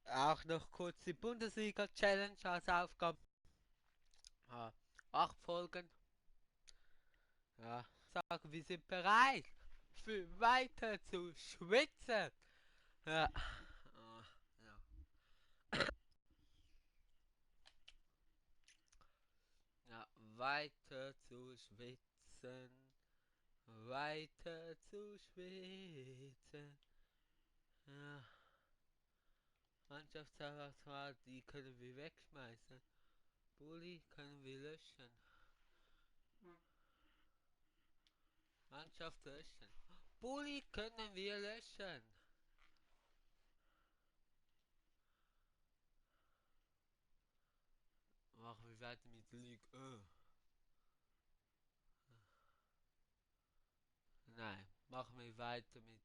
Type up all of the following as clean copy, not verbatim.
Auch noch kurz die Bundesliga-Challenge als Aufgabe. 8 Folgen. Ja, sagen, wir sind bereit für weiter zu schwitzen. Ja, ja. Ja, weiter zu schwitzen. Weiter zu schwitzen. Ja, Mannschaftsauswahl, die können wir wegschmeißen. Bulli können wir löschen. Mannschaft löschen. Bulli können wir löschen. Machen wir weiter mit League. Nein, machen wir weiter mit.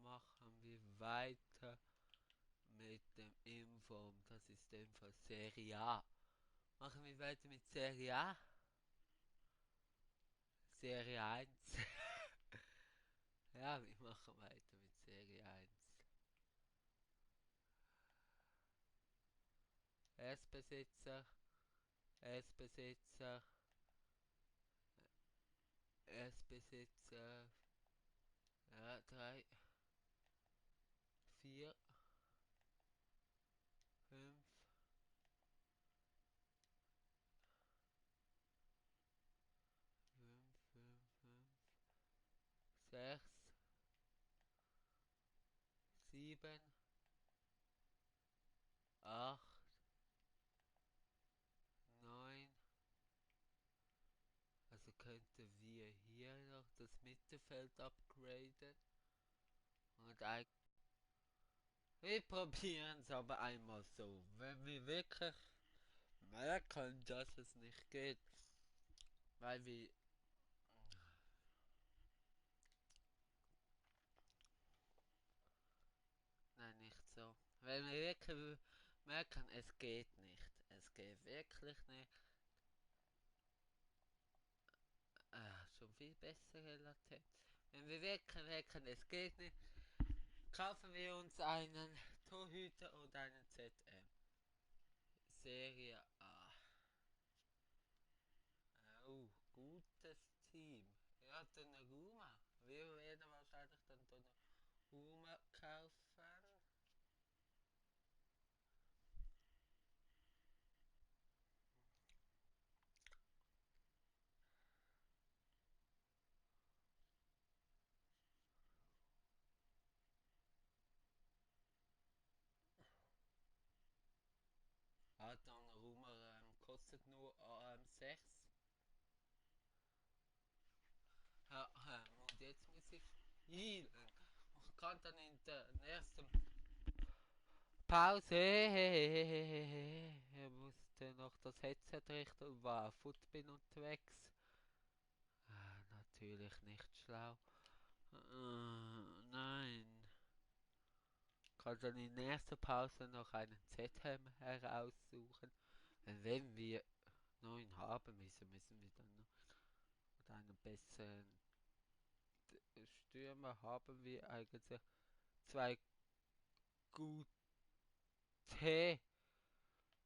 Machen wir weiter mit dem Inform. Das ist in dem Fall Serie A. Machen wir weiter mit Serie A. Serie 1. Ja, wir machen weiter mit Serie 1. Erstbesitzer, Erstbesitzer, Erstbesitzer. Ja, 3, 4, 5, 5, 5, 5, 6, 7, 8, 9. Also könnten wir hier noch das Mittelfeld upgraden. Und wir probieren es aber einmal so. Wenn wir wirklich merken, dass es nicht geht, weil wir. Nein, nicht so. Wenn wir wirklich merken, es geht nicht. Es geht wirklich nicht. Schon viel bessere Latenz. Wenn wir wirklich merken, es geht nicht, kaufen wir uns einen Torhüter oder einen ZM. Serie A. Oh, gutes Team. Ja, Donnarumma. Wir werden wahrscheinlich dann Donnarumma kaufen. Donnarumma kostet nur 6. Ja, und jetzt muss ich healen. Und kann dann in der nächsten Pause. Er musste noch das Headset richten und war auf Footbin unterwegs. Natürlich nicht schlau. Nein. Kann dann in der nächsten Pause noch einen ZM heraussuchen. Wenn wir 9 haben müssen wir dann noch mit einem besseren Stürmer haben wir eigentlich zwei gute.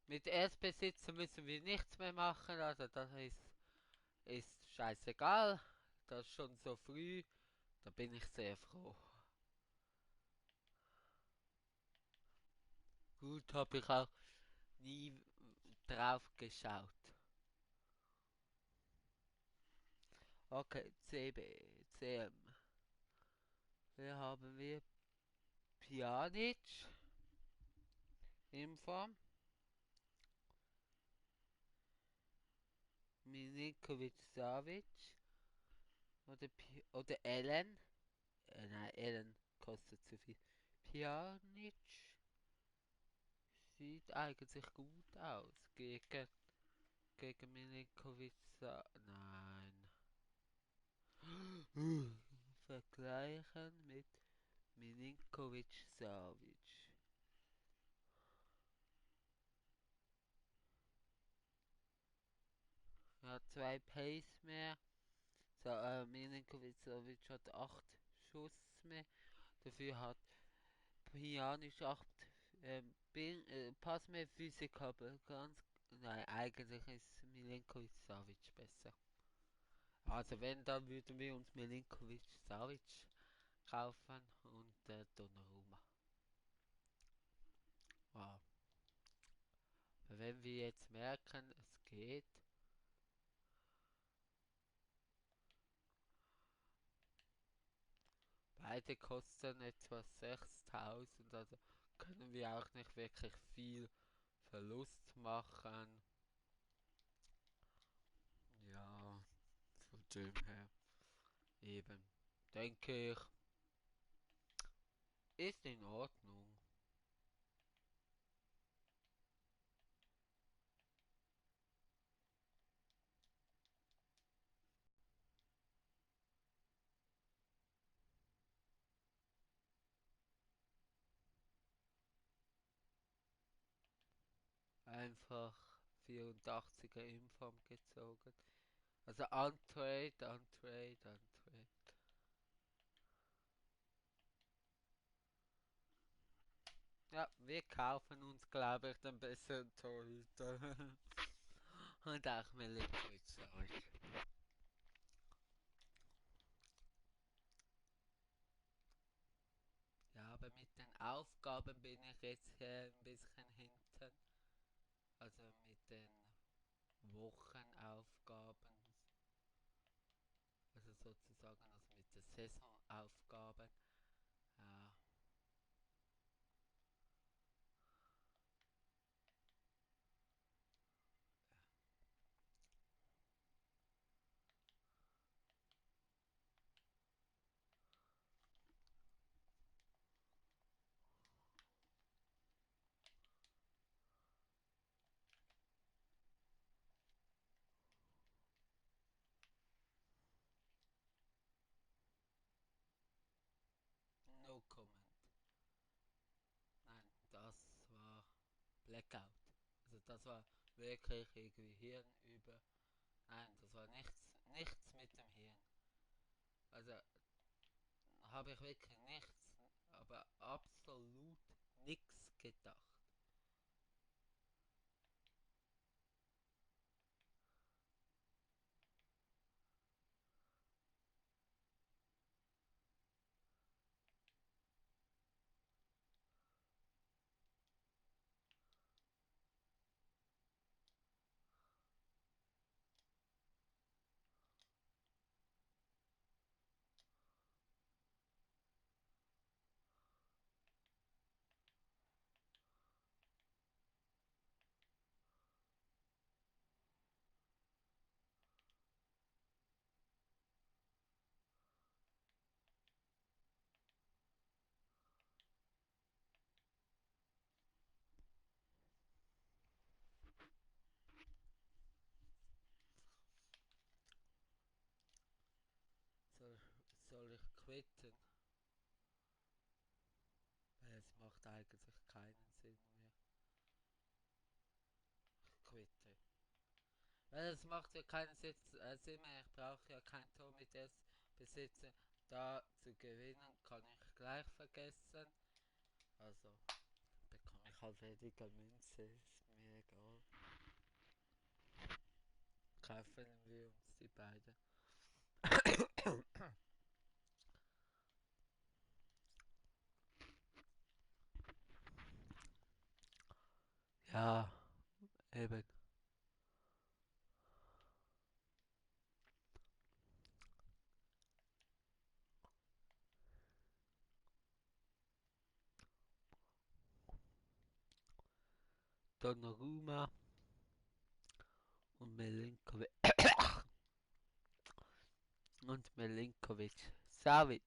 Mit Erstbesitzer müssen wir nichts mehr machen, also das ist scheißegal. Das schon so früh, da bin ich sehr froh. Gut, habe ich auch nie drauf geschaut. Okay, CB, CM. Wir haben wir Pjanic in Form, Milinkovic Savic oder Ellen. Nein, Ellen kostet zu viel. Pjanic sieht eigentlich gut aus gegen Milinkovic. Nein. Vergleichen mit Milinkovic Savic. Er hat 2 Pace mehr. So, Milinkovic Savic hat 8 Schuss mehr. Dafür hat Pianisch 8. Pass mir Physik, aber ganz. Nein, eigentlich ist Milinkovic Savic besser. Also wenn, dann würden wir uns Milinkovic Savic kaufen und Donnarumma. Wow. Wenn wir jetzt merken, es geht, beide kosten etwa 6000, also können wir auch nicht wirklich viel Verlust machen. Ja, von dem her eben, denke ich, ist in Ordnung. Einfach 84er Inform gezogen. Also Untrade. Ja, wir kaufen uns, glaube ich, den besseren Torhüter. Und auch Milinkovic, sorry. Ja, aber mit den Aufgaben bin ich jetzt hier ein bisschen hinten. Also mit den Wochenaufgaben, also sozusagen, also mit den Saisonaufgaben. Ja, no comment. Nein, das war Blackout. Also das war wirklich irgendwie Hirn über. Nein, das war nichts mit dem Hirn. Also habe ich wirklich nichts, aber absolut nichts gedacht. Soll, soll ich quitten? Weil es macht eigentlich keinen Sinn mehr. Ich quitte. Weil es macht ja keinen Sinn mehr. Ich brauche ja kein Tor mit S besitzen. Da zu gewinnen kann ich gleich vergessen. Also bekomme ich halt weniger Münze. Ist mir egal. Kaufen wir uns die beiden. Ja, eben. Donnarumma und Milinkovic. Und Milinkovic. Savic.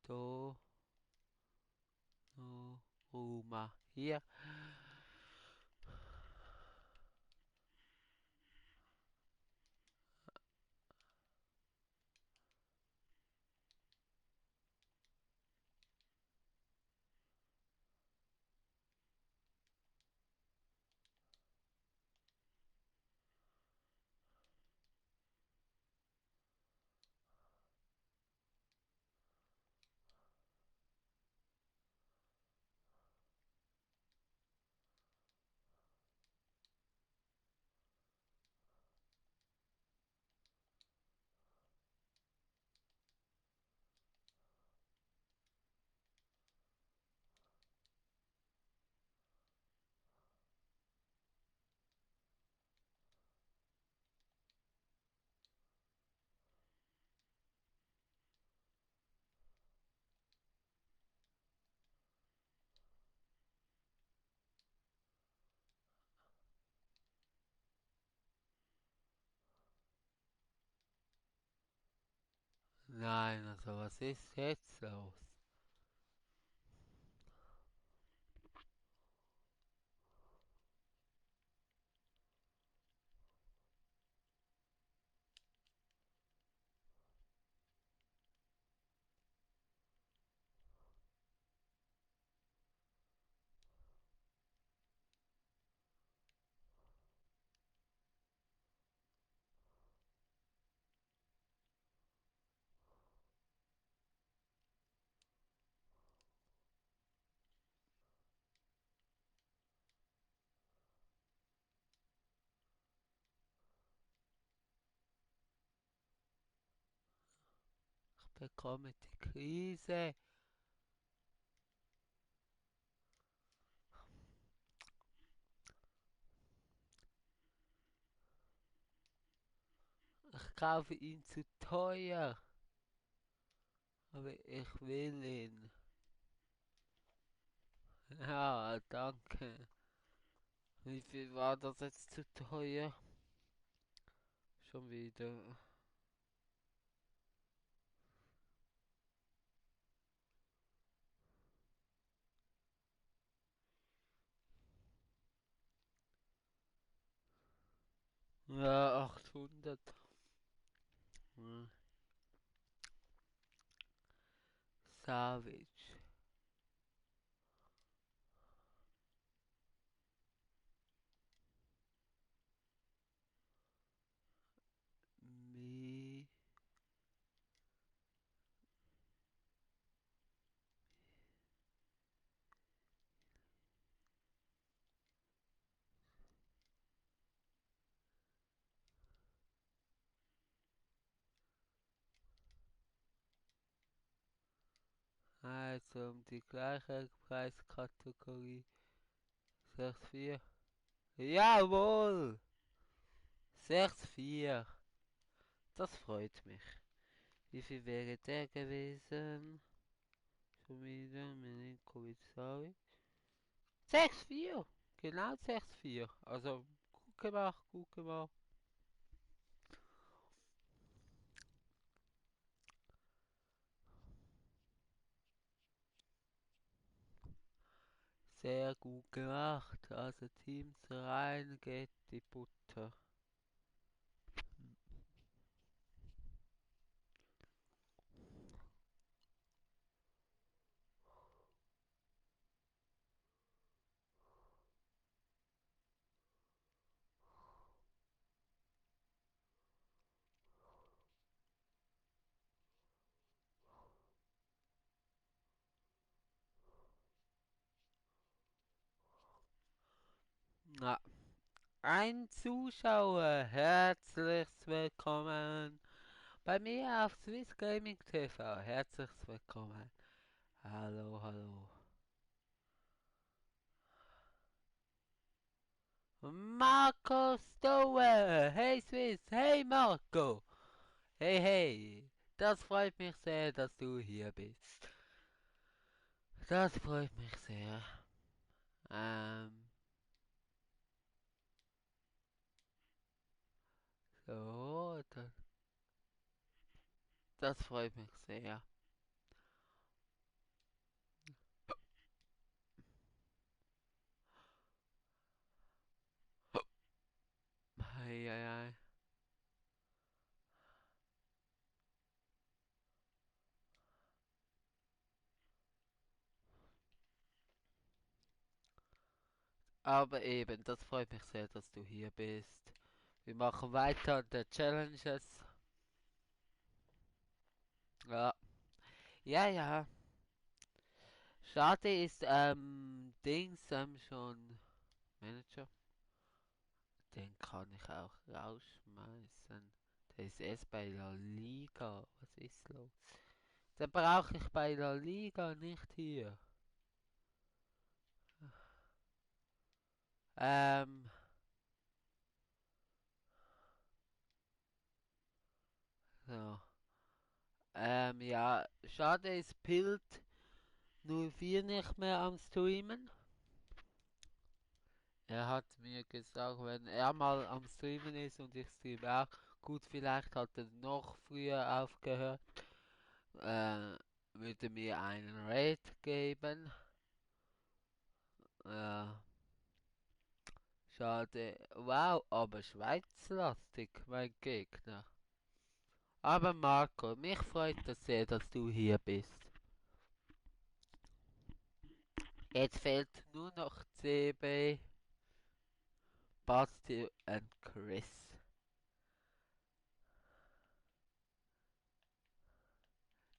Donnarumma. Hier. Nein, also was ist jetzt los? Ich bekomme die Krise. Ich kaufe ihn zu teuer. Aber ich will ihn. Ja, danke. Wie viel war das jetzt zu teuer? Schon wieder. Ja, 800. Hm. Savage. Me. Also um die gleiche Preiskategorie. 6,4. Jawohl! 6,4. Das freut mich. Wie viel wäre der gewesen? Schon wieder Milinkovic, sorry. 6,4. Genau 6,4. Also gut gemacht, gut gemacht. Sehr gut gemacht. Also Teams rein geht die Butter. Na, ein Zuschauer, herzlich willkommen bei mir auf Swiss Gaming TV. Herzlich willkommen. Hallo, hallo. Marco Stowe! Hey Swiss! Hey Marco! Hey, hey! Das freut mich sehr, dass du hier bist. Das freut mich sehr. Ähm, so, das freut mich sehr. Hei, hei, hei. Aber eben, das freut mich sehr, dass du hier bist. Wir machen weiter an der Challenges. Ja, ja, ja. Schade ist, Dings schon Manager. Den kann ich auch rausschmeißen. Der ist erst bei La Liga. Was ist los? Den brauche ich bei La Liga, nicht hier. Ähm, so. Ja, schade ist Pilt 04 nicht mehr am Streamen. Er hat mir gesagt, wenn er mal am Streamen ist und ich streame auch, gut, vielleicht hat er noch früher aufgehört. würde mir einen Raid geben. Schade. Wow, aber schweizlastig, mein Gegner. Aber Marco, mich freut es sehr, dass du hier bist. Jetzt fehlt nur noch CB, Basti und Chris.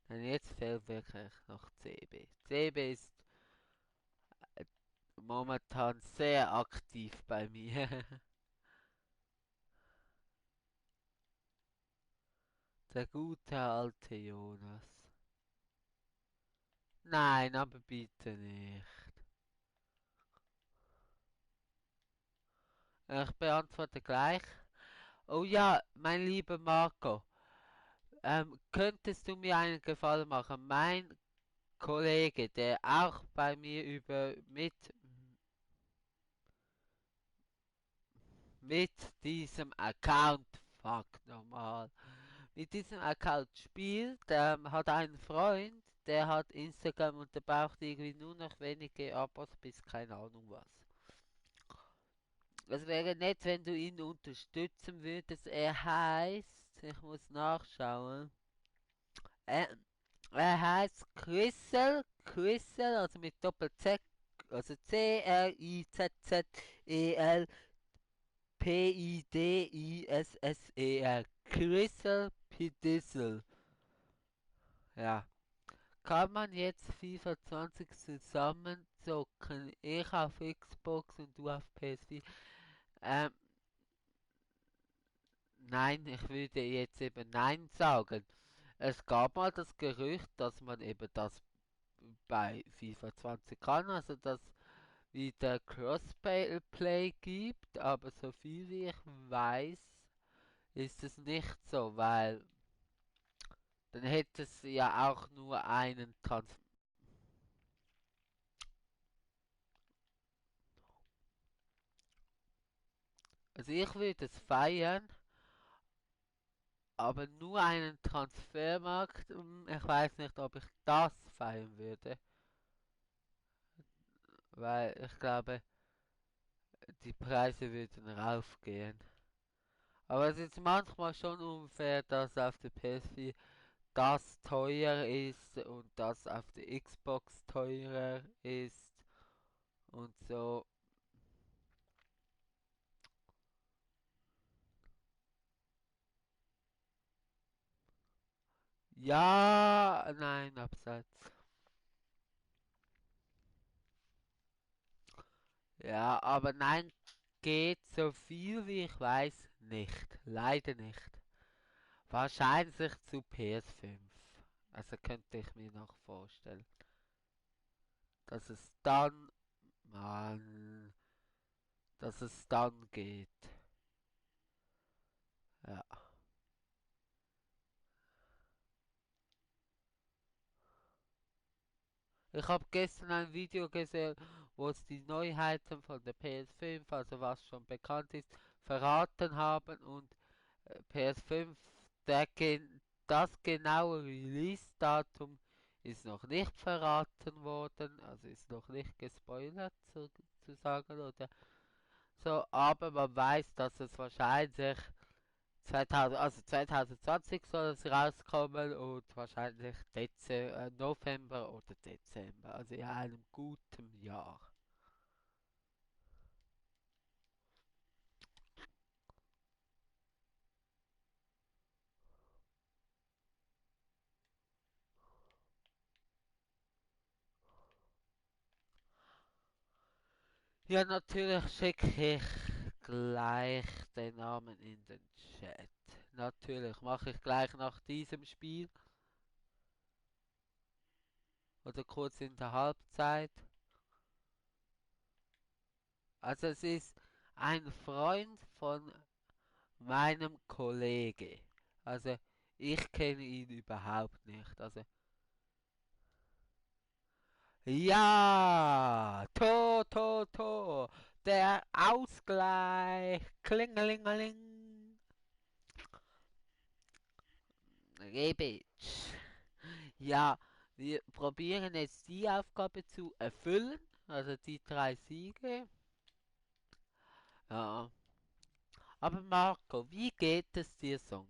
Und jetzt fehlt wirklich noch CB. CB ist momentan sehr aktiv bei mir. Der gute alte Jonas. Nein, aber bitte nicht. Ich beantworte gleich. Oh ja, mein lieber Marco, könntest du mir einen Gefallen machen? Mein Kollege, der auch bei mir mit diesem Account, fuck normal, mit diesem Account spielt, hat einen Freund, der hat Instagram und der braucht irgendwie nur noch wenige Abos bis keine Ahnung was. Es wäre nett, wenn du ihn unterstützen würdest. Er heißt, ich muss nachschauen, er, er heißt Crystal, also mit Doppel-Z, also Crizzell, Pidisser. Crystal Pidissel. Ja. Kann man jetzt FIFA 20 zusammen zocken? Ich auf Xbox und du auf PS4? Ähm, nein, ich würde jetzt eben Nein sagen. Es gab mal das Gerücht, dass man eben das bei FIFA 20 kann, also dass wieder Crossplay gibt, aber so viel wie ich weiß, ist es nicht so, weil dann hätte es ja auch nur einen Transfer. Also ich würde es feiern, aber nur einen Transfermarkt, ich weiß nicht, ob ich das feiern würde, weil ich glaube, die Preise würden raufgehen. Aber es ist manchmal schon unfair, dass auf der PS4 das teuer ist und das auf der Xbox teurer ist und so. Ja, nein, abseits. Ja, aber nein, geht so viel wie ich weiß nicht. Leider nicht. Wahrscheinlich zu PS5. Also könnte ich mir noch vorstellen, dass es dann, Mann, dass es dann geht. Ja. Ich habe gestern ein Video gesehen, wo es die Neuheiten von der PS5, also was schon bekannt ist, verraten haben und PS5, das genaue Release-Datum ist noch nicht verraten worden, also ist noch nicht gespoilert zu sagen oder so, aber man weiß, dass es wahrscheinlich 2020 soll es rauskommen und wahrscheinlich November oder Dezember, also in einem guten Jahr. Ja, natürlich schicke ich gleich den Namen in den Chat. Natürlich mache ich gleich nach diesem Spiel oder kurz in der Halbzeit. Also es ist ein Freund von meinem Kollege. Also ich kenne ihn überhaupt nicht. Also ja, to. Der Ausgleich. Klingelingeling. Rebic. Ja, wir probieren jetzt die Aufgabe zu erfüllen, also die 3 Siege. Ja. Aber Marco, wie geht es dir sonst?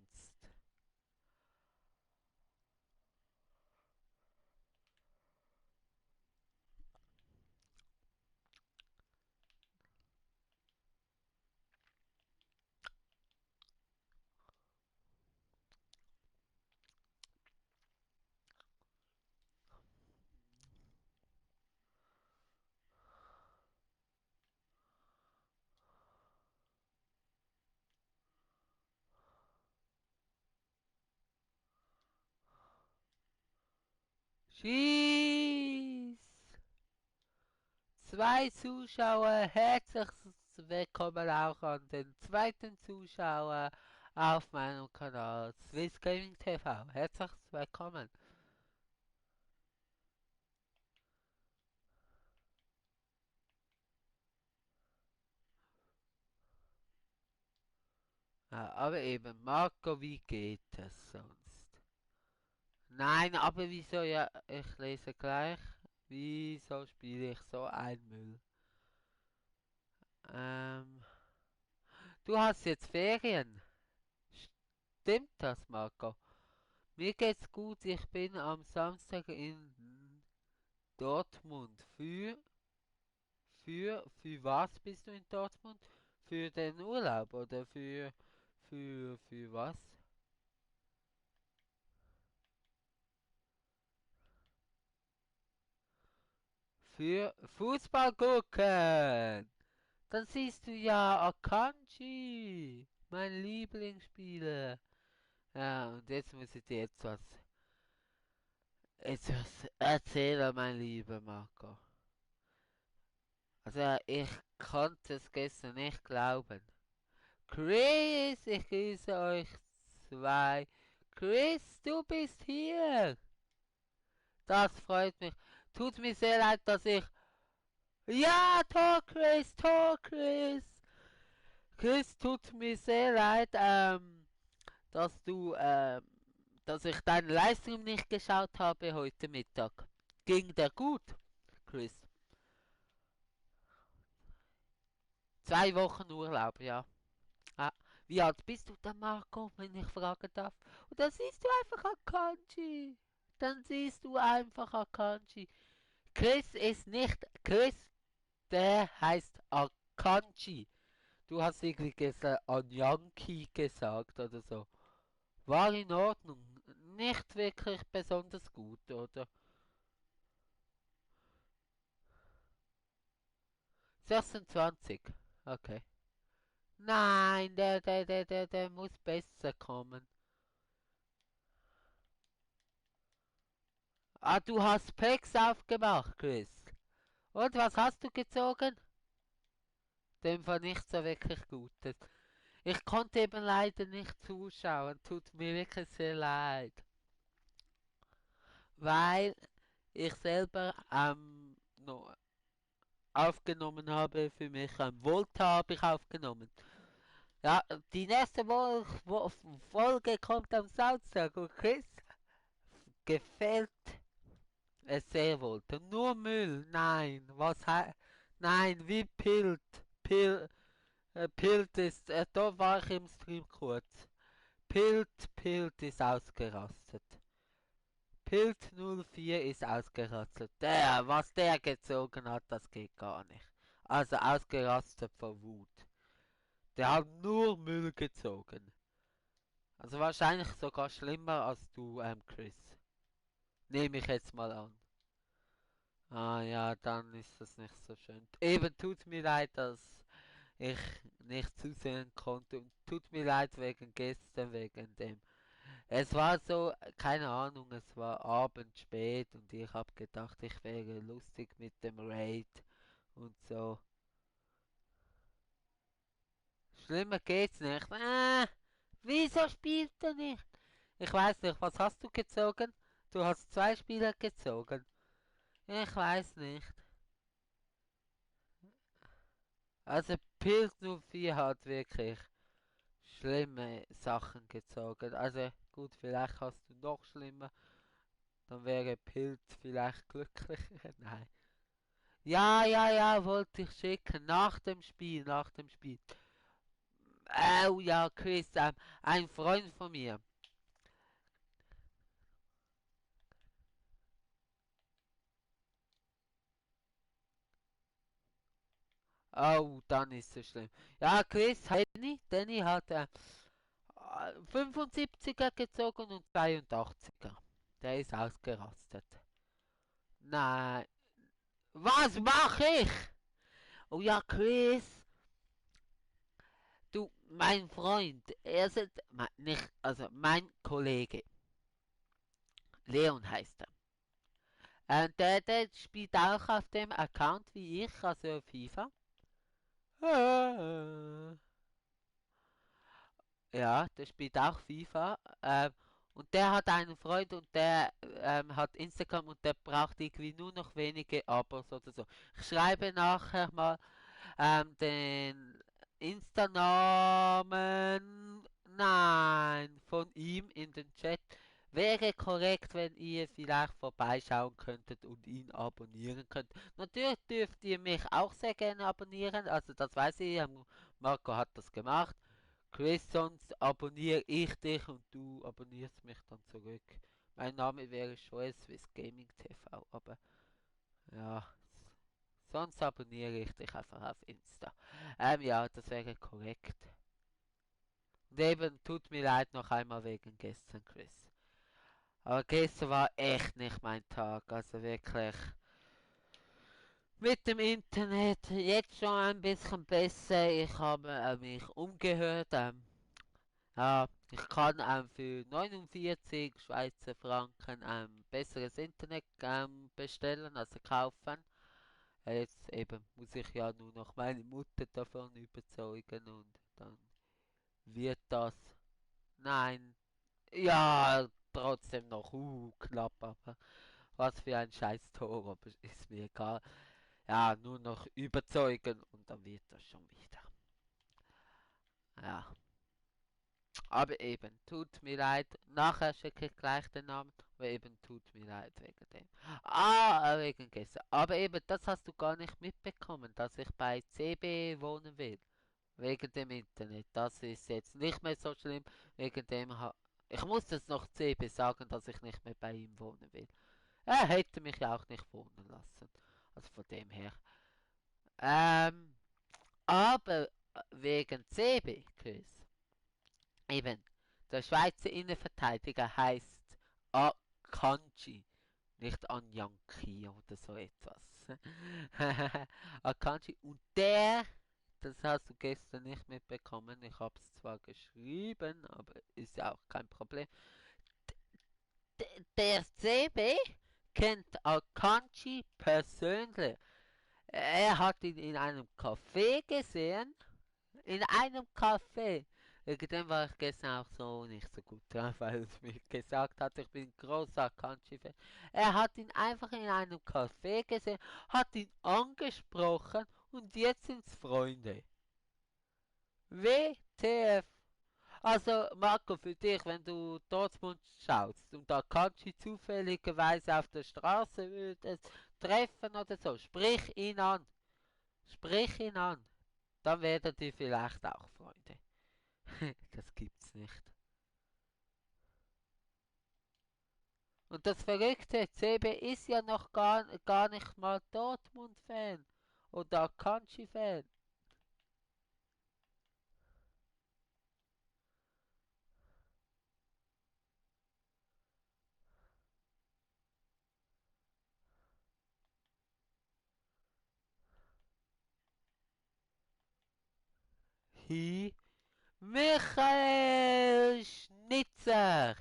Schieß! 2 Zuschauer, herzlich willkommen auch an den zweiten Zuschauer auf meinem Kanal Swiss Gaming TV. Herzlich willkommen. Ja, aber eben, Marco, wie geht es sonst? Nein, aber wieso ja, ich lese gleich. Wieso spiele ich so ein Müll? Ähm, du hast jetzt Ferien. Stimmt das, Marco? Mir geht's gut, ich bin am Samstag in Dortmund. Für was bist du in Dortmund? Für den Urlaub oder für was? Für Fußball gucken! Dann siehst du ja Akanji, mein Lieblingsspieler. Ja, und jetzt muss ich dir etwas erzählen, mein lieber Marco. Also, ich konnte es gestern nicht glauben. Chris, ich grüße euch zwei. Chris, du bist hier. Das freut mich. Tut mir sehr leid, dass ich... Ja, Tor Chris, Tor Chris. Chris, tut mir sehr leid, dass dass ich deinen Livestream nicht geschaut habe heute Mittag. Ging der gut, Chris? 2 Wochen Urlaub, ja. Ah, wie alt bist du denn, Marco, wenn ich fragen darf? Und dann siehst du einfach Akanji. Dann siehst du einfach Akanji. Chris ist nicht Chris, der heißt Akanji. Du hast irgendwie gesagt Anyanki gesagt oder so. War in Ordnung. Nicht wirklich besonders gut, oder? 26. Okay. Nein, der muss besser kommen. Ah, du hast Packs aufgemacht, Chris. Und was hast du gezogen? Dem war nicht so wirklich Gutes. Ich konnte eben leider nicht zuschauen. Tut mir wirklich sehr leid. Weil ich selber noch aufgenommen habe für mich. Volta habe ich aufgenommen. Ja, die nächste Folge kommt am Samstag und Chris gefällt es sehr Volta. Nur Müll, nein. Nein, wie Pilt ist, da war ich im Stream kurz. Pilt ist ausgerastet. Pilt 04 ist ausgerastet. Was der gezogen hat, das geht gar nicht. Also ausgerastet vor Wut. Der hat nur Müll gezogen. Also wahrscheinlich sogar schlimmer als du, Chris. Nehme ich jetzt mal an. Ah ja, dann ist das nicht so schön. Eben tut mir leid, dass ich nicht zusehen konnte. Und tut mir leid wegen gestern, wegen dem. Es war so, keine Ahnung, es war abends spät und ich hab gedacht, ich wäre lustig mit dem Raid und so. Schlimmer geht's nicht. Wieso spielt er nicht? Ich weiß nicht, was hast du gezogen? Du hast 2 Spieler gezogen. Ich weiß nicht. Also Pilz 04 hat wirklich schlimme Sachen gezogen. Also gut, vielleicht hast du noch schlimmer. Dann wäre Pilz vielleicht glücklicher. Nein. Ja, ja, ja, wollte ich schicken. Nach dem Spiel, nach dem Spiel. Oh ja, Chris, ein Freund von mir. Oh, dann ist es schlimm. Ja, Chris, Danny hat 75er gezogen und 82er. Der ist ausgerastet. Nein. Was mache ich? Oh ja, Chris. Du, mein Freund, er ist nicht, also mein Kollege, Leon heißt er. Der spielt auch auf dem Account wie ich, also FIFA. Ah. Ja, der spielt auch FIFA. Und der hat einen Freund und der hat Instagram und der braucht irgendwie nur noch wenige Abos oder so. Ich schreibe nachher mal den Insta-Namen, nein, von ihm in den Chat. Wäre korrekt, wenn ihr vielleicht vorbeischauen könntet und ihn abonnieren könnt. Natürlich dürft ihr mich auch sehr gerne abonnieren, also das weiß ich, Marco hat das gemacht. Chris, sonst abonniere ich dich und du abonnierst mich dann zurück. Mein Name wäre Joel Swiss Gaming TV, aber ja, sonst abonniere ich dich einfach auf Insta. Ja, das wäre korrekt. Und eben, tut mir leid noch einmal wegen gestern, Chris. Aber gestern war echt nicht mein Tag, also wirklich. Mit dem Internet jetzt schon ein bisschen besser. Ich habe mich umgehört. Ja, ich kann für 49 Schweizer Franken ein besseres Internet bestellen, also kaufen. Jetzt eben muss ich ja nur noch meine Mutter davon überzeugen und dann wird das. Nein, ja, trotzdem noch knapp, aber was für ein scheiß Tor, aber ist mir egal. Ja, nur noch überzeugen und dann wird das schon wieder. Ja. Aber eben, tut mir leid. Nachher schicke ich gleich den Namen. Aber eben, tut mir leid wegen dem. Wegen gestern. Aber eben, das hast du gar nicht mitbekommen, dass ich bei CB wohnen will. Wegen dem Internet. Das ist jetzt nicht mehr so schlimm. Wegen dem ich muss jetzt noch CB sagen, dass ich nicht mehr bei ihm wohnen will. Er hätte mich ja auch nicht wohnen lassen. Also von dem her. Ähm, aber wegen CB, Chris. Eben, der Schweizer Innenverteidiger heißt Akanji, nicht Anyanki oder so etwas. Akanji. Und das hast du gestern nicht mitbekommen, ich habe es zwar geschrieben, aber ist ja auch kein Problem. Der CB kennt Akanji persönlich. Er hat ihn in einem Café gesehen. In einem Café. Wegen dem war ich gestern auch so nicht so gut drauf, weil es mir gesagt hat, ich bin großer Kanji-Fan. Er hat ihn einfach in einem Café gesehen, hat ihn angesprochen und jetzt sind's Freunde. WTF. Also Marco, für dich, wenn du Dortmund schaust und da Kanji zufälligerweise auf der Straße würdest treffen oder so, sprich ihn an. Sprich ihn an. Dann werdet ihr vielleicht auch Freunde. Das gibt's nicht. Und das Verrückte, CB ist ja noch gar nicht mal Dortmund-Fan oder Akanji-Fan. Hi, Michael Schnitzer.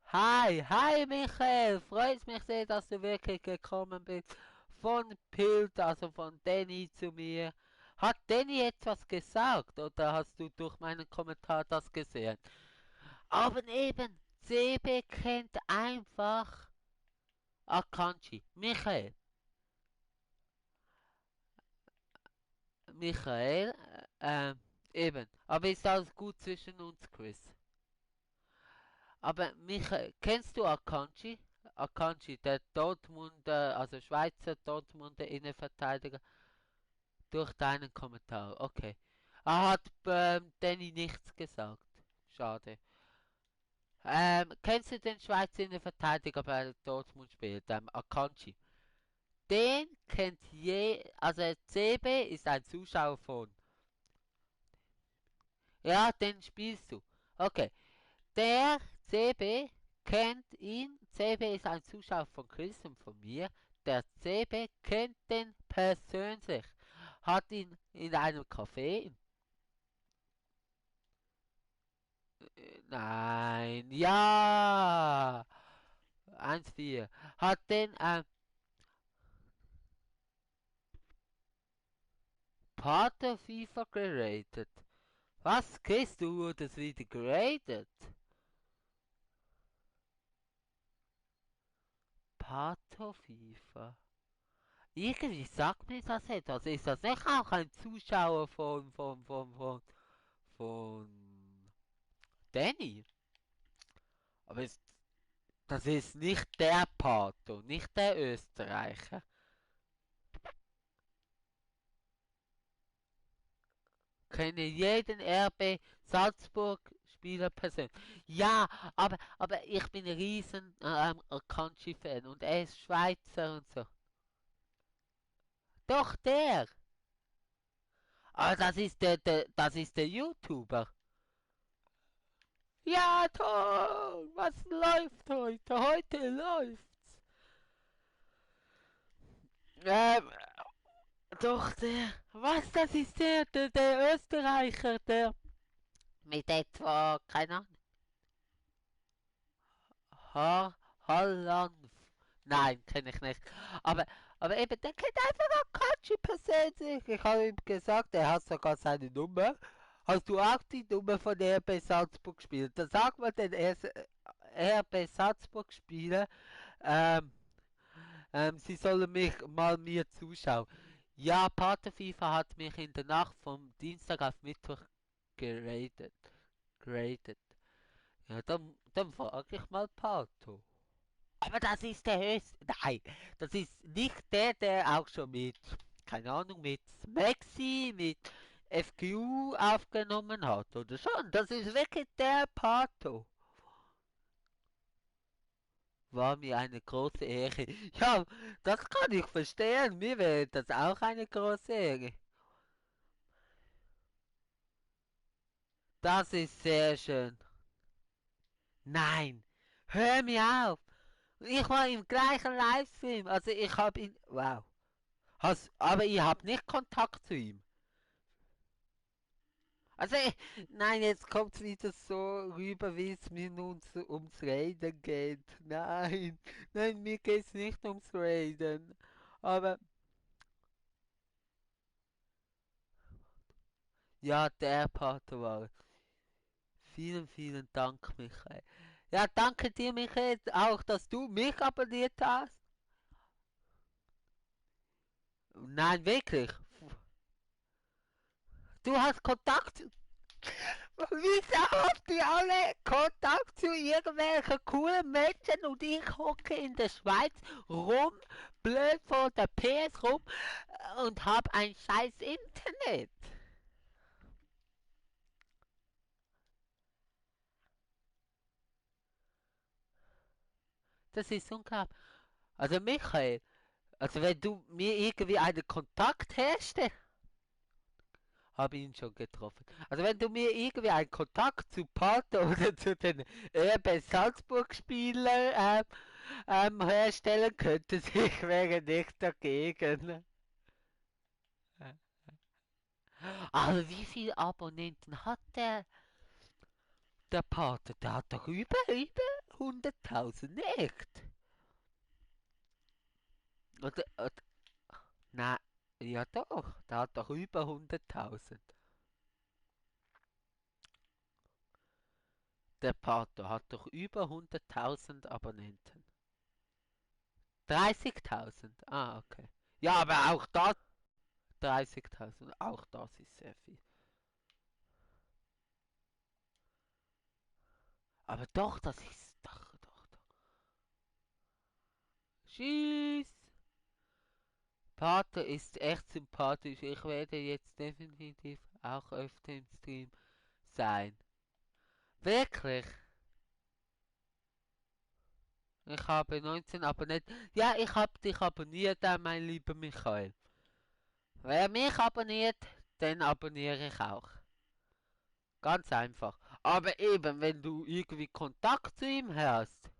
Hi Michael, freut mich sehr, dass du wirklich gekommen bist. Von Pilt, also von Danny zu mir. Hat Danny etwas gesagt oder hast du durch meinen Kommentar das gesehen? Aber eben, CB kennt einfach Akanji. Michael, eben. Aber ist alles gut zwischen uns, Chris? Aber Michael, kennst du Akanji? Akanji, der Dortmunder, also Schweizer Dortmunder Innenverteidiger, durch deinen Kommentar. Okay. Er hat Danny nichts gesagt. Schade. Kennst du den Schweizer Innenverteidiger bei Dortmund spielt, Akanji? Den kennt also CB ist ein Zuschauer von. Ja, den spielst du. Okay. Der CB kennt ihn. CB ist ein Zuschauer von Chris und von mir. Der CB kennt den persönlich. Hat ihn in einem Café. Nein, ja. 1-4. Hat den Pater FIFA geratet. Was? Chris, du wurdest wieder geratet? Pater FIFA. Irgendwie sagt mir das etwas. Ist das nicht auch ein Zuschauer von Danny? Aber das ist nicht der Pato, nicht der Österreicher. Kenne jeden RB Salzburg Spieler persönlich. Ja, aber ich bin ein riesen Akanji-Fan und er ist Schweizer und so. Doch der! Ah, das ist der YouTuber. Ja, toll! Was läuft heute? Heute läuft's. Ähm, doch der. Was, das ist der Österreicher, der mit etwa, keine Ahnung, Holland. Nein, kenne ich nicht. Aber, aber eben, der kennt einfach Akachi persönlich. Ich habe ihm gesagt, er hat sogar seine Nummer. Hast du auch die Nummer von RB Salzburg gespielt? Dann sag mal den RB Salzburg Spieler, ähm, sie sollen mich mal mir zuschauen. Ja, Pater FIFA hat mich in der Nacht vom Dienstag auf Mittwoch geratet. Geratet. Ja, dann frage ich mal Pato. Aber das ist der höchste. Nein, das ist nicht der auch schon mit, keine Ahnung, mit Maxi, mit FQ aufgenommen hat, oder schon? Das ist wirklich der Pato. War mir eine große Ehre. Ja, das kann ich verstehen. Mir wäre das auch eine große Ehre. Das ist sehr schön. Nein, hör mir auf. Ich war im gleichen Livestream. Also ich habe ihn. Wow. Aber ihr habt nicht Kontakt zu ihm. Also, nein, jetzt kommt es wieder so rüber, wie es mir nun ums Raiden geht. Nein, nein, mir geht es nicht ums Raiden. Aber, ja, der Part war. Vielen, vielen Dank, Michael. Ja, danke dir, Michael, auch, dass du mich abonniert hast. Nein, wirklich. Du hast Kontakt. Wieso habt ihr alle Kontakt zu irgendwelchen coolen Menschen und ich hocke in der Schweiz rum, blöd vor der PS rum und hab ein scheiß Internet? Das ist unglaublich. Also Michael, also wenn du mir irgendwie einen Kontakt herstellst, habe ihn schon getroffen. Also wenn du mir irgendwie einen Kontakt zu Pato oder zu den RB Salzburg Spielern herstellen könntest, ich wäre nicht dagegen. Aber wie viele Abonnenten hat der Pater? Der hat doch über 100.000, nicht? Oder, nein, ja doch, der hat doch über 100.000. Der Pater hat doch über 100.000 Abonnenten. 30.000? Ah, okay. Ja, aber auch das 30.000, auch das ist sehr viel. Aber doch, das ist doch. Tschüss. Pater ist echt sympathisch. Ich werde jetzt definitiv auch öfter im Stream sein. Wirklich? Ich habe 19 abonniert. Ja, ich habe dich abonniert, mein lieber Michael. Wer mich abonniert, den abonniere ich auch. Ganz einfach. Aber eben, wenn du irgendwie Kontakt zu ihm hast,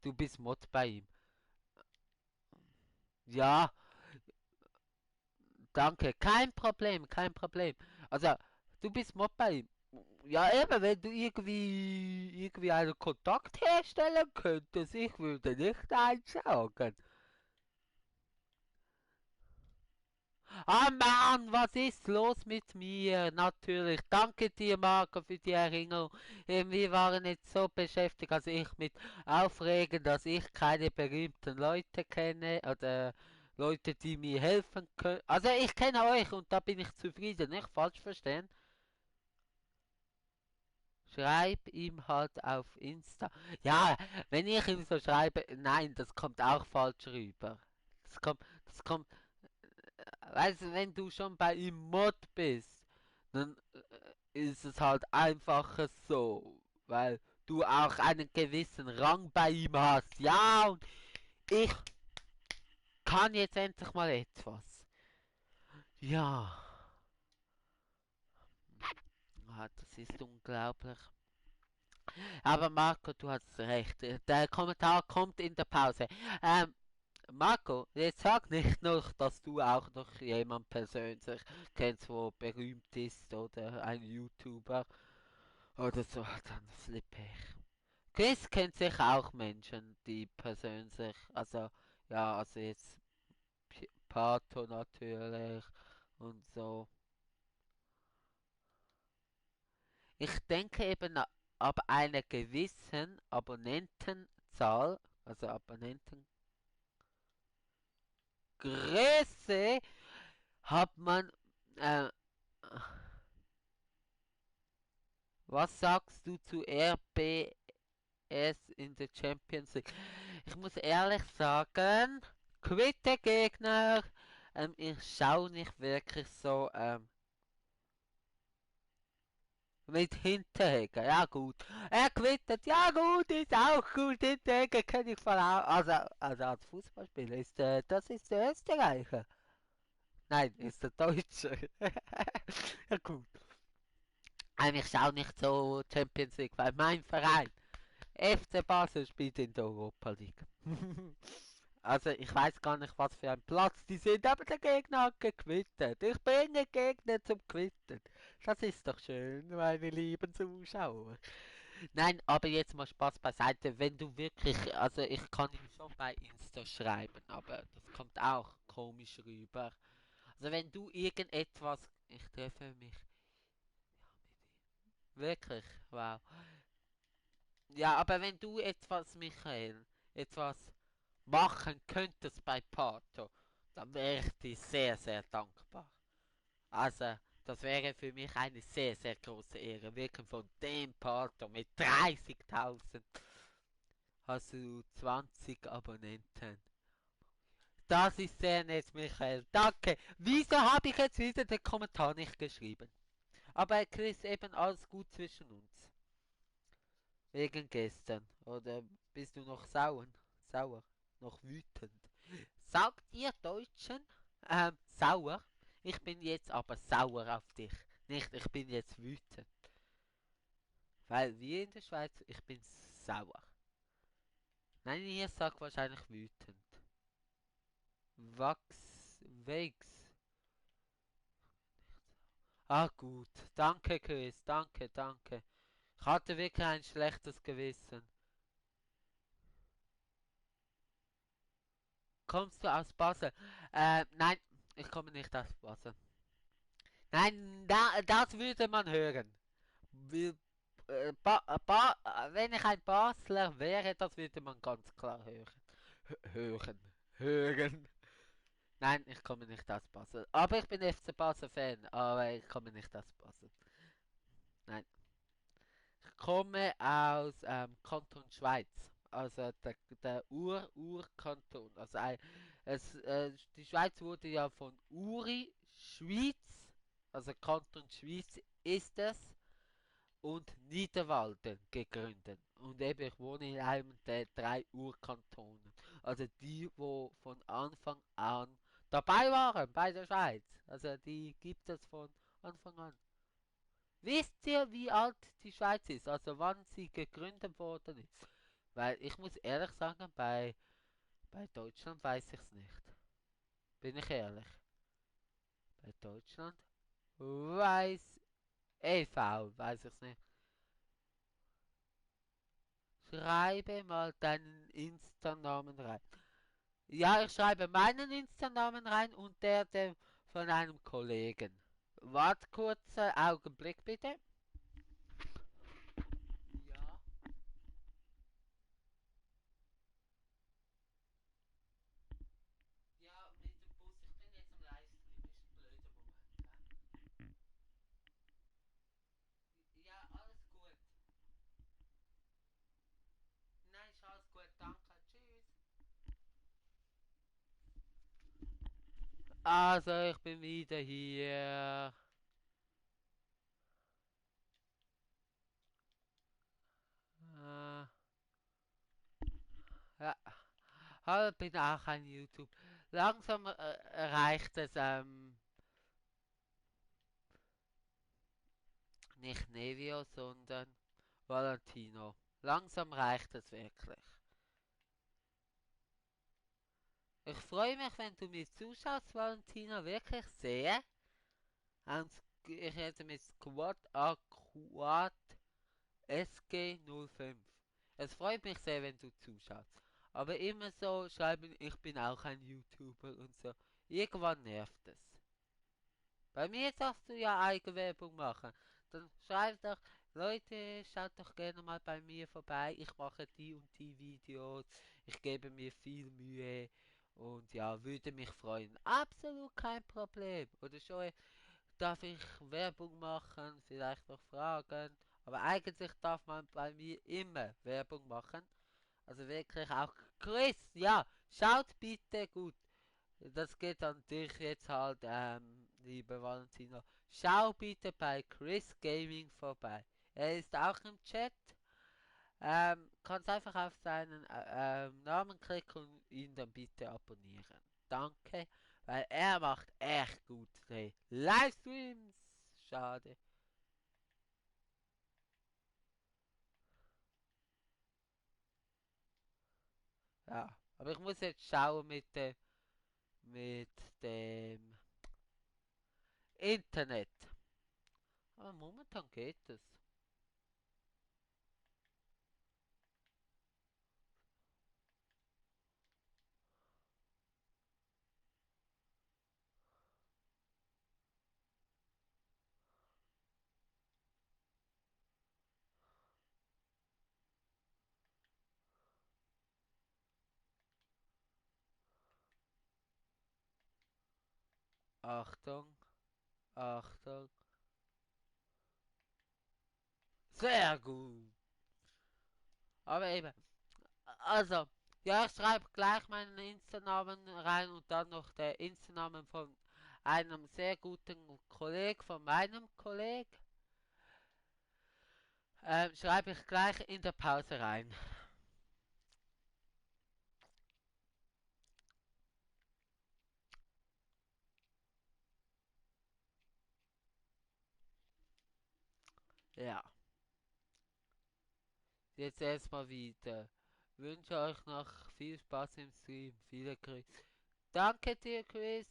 du bist Mod bei ihm. Ja, danke. Kein Problem, kein Problem. Also, du bist Mod bei ihm. Ja, eben, wenn du irgendwie einen Kontakt herstellen könntest, ich würde nicht einschlagen. Ah Mann, was ist los mit mir? Natürlich. Danke dir, Marco, für die Erinnerung. Wir waren jetzt so beschäftigt, also ich mit Aufregen, dass ich keine berühmten Leute kenne oder Leute, die mir helfen können. Also ich kenne euch und da bin ich zufrieden, nicht falsch verstehen. Schreib ihm halt auf Insta. Ja, wenn ich ihm so schreibe, nein, das kommt auch falsch rüber. Das kommt, weißt du, wenn du schon bei ihm Mod bist, dann ist es halt einfacher so, weil du auch einen gewissen Rang bei ihm hast. Ja, und ich kann jetzt endlich mal etwas. Ja, das ist unglaublich. Aber Marco, du hast recht. Der Kommentar kommt in der Pause. Ähm, Marco, jetzt sag nicht noch, dass du auch noch jemand persönlich kennst, wo berühmt ist oder ein YouTuber oder so, dann flippe ich. Chris kennt sich auch Menschen, die persönlich, also ja, also jetzt Pato natürlich und so. Ich denke eben ab einer gewissen Abonnentenzahl, also Abonnentengröße, hat man äh, was sagst du zu RBS in der Champions League? Ich muss ehrlich sagen, quitte Gegner, ich schaue nicht wirklich so mit Hinterhegen. Ja gut, er quittert, ja gut, ist auch gut, Hinterhegen kenne ich von auch. Also als Fußballspieler ist das ist der Österreicher. Nein, ist der Deutsche. Ja gut. Ich schaue nicht so Champions League, weil mein Verein FC Basel spielt in der Europa League. Also ich weiß gar nicht, was für ein Platz die sind, aber der Gegner hat gequittert. Ich bringe Gegner zum Quittern. Das ist doch schön, meine lieben Zuschauer. Nein, aber jetzt mal Spaß beiseite. Wenn du wirklich, also ich kann ihm schon bei Insta schreiben, aber das kommt auch komisch rüber. Also wenn du irgendetwas, ich treffe mich, ja, mit ihm. Wirklich, wow. Ja, aber wenn du etwas, Michael, etwas machen könntest bei Pato, dann wäre ich dir sehr, sehr dankbar. Also, das wäre für mich eine sehr, sehr große Ehre. Wirklich von dem Pato mit 30.000 hast du 20 Abonnenten. Das ist sehr nett, Michael. Danke. Wieso habe ich jetzt wieder den Kommentar nicht geschrieben? Aber Chris, eben alles gut zwischen uns. Wegen gestern. Oder bist du noch sauer? Sauer? Noch wütend? Sagt ihr Deutschen sauer? Ich bin jetzt aber sauer auf dich. Nicht, ich bin jetzt wütend. Weil wir in der Schweiz, ich bin sauer. Nein, ihr sagt wahrscheinlich wütend. Wegs. Ah gut. Danke, Chris. Danke, danke. Ich hatte wirklich ein schlechtes Gewissen. Kommst du aus Basel? Nein, ich komme nicht aus Basel. Nein, das würde man hören. Wir, wenn ich ein Basler wäre, das würde man ganz klar hören. Hören. Hören. Nein, ich komme nicht aus Basel. Aber ich bin FC Basel Fan, aber ich komme nicht aus Basel. Nein. komme aus Kanton Schweiz. Also der Urkanton. Also die Schweiz wurde ja von Uri, Schweiz, also Kanton Schweiz ist es, und Niederwalden gegründet. Und eben, ich wohne in einem der drei Urkantonen. Also die, wo von Anfang an dabei waren bei der Schweiz. Also die gibt es von Anfang an. Wisst ihr, wie alt die Schweiz ist? Also wann sie gegründet worden ist? Weil ich muss ehrlich sagen, bei Deutschland weiß ich es nicht. Bin ich ehrlich. Bei Deutschland weiß weiß ich es nicht. Schreibe mal deinen Insta-Namen rein. Ja, ich schreibe meinen Insta-Namen rein und der von einem Kollegen. Wart kurz, Augenblick bitte. Ja. Ja, mit dem Bus. Ich bin jetzt am Livestream. Ist ein blöder Moment. Ja, alles gut. Nein, ist alles gut. Danke. Tschüss. Also, ich bin wieder hier. Äh, ja. Hallo, bin auch ein YouTube. Langsam erreicht es nicht Nevio, sondern Valentino. Langsam reicht es wirklich. Ich freue mich, wenn du mir zuschaust, Valentino, wirklich sehr. Und ich rede mit Squad Aquat SG05. Es freut mich sehr, wenn du zuschaust. Aber immer so schreiben, ich bin auch ein YouTuber und so. Irgendwann nervt es. Bei mir darfst du ja Eigenwerbung machen. Dann schreib doch, Leute, schaut doch gerne mal bei mir vorbei. Ich mache die und die Videos. Ich gebe mir viel Mühe. Und ja, würde mich freuen. Absolut kein Problem. Oder schon, darf ich Werbung machen? Vielleicht noch fragen. Aber eigentlich darf man bei mir immer Werbung machen. Also wirklich auch Chris, ja, schaut bitte gut. Das geht an dich jetzt halt, lieber Valentino. Schau bitte bei Chris Gaming vorbei. Er ist auch im Chat. Kannst einfach auf seinen Namen klicken und ihn dann bitte abonnieren. Danke, weil er macht echt gute Livestreams. Schade. Ja, aber ich muss jetzt schauen mit dem Internet. Aber momentan geht es. Achtung, Achtung. Sehr gut. Aber eben, also, ja, ich schreibe gleich meinen Insta-Namen rein und dann noch der Insta-Namen von einem sehr guten Kollegen, von meinem Kollegen. Schreibe ich gleich in der Pause rein. Ja, jetzt erstmal wieder. Wünsche euch noch viel Spaß im Stream. Viele Grüße. Danke dir, Chris.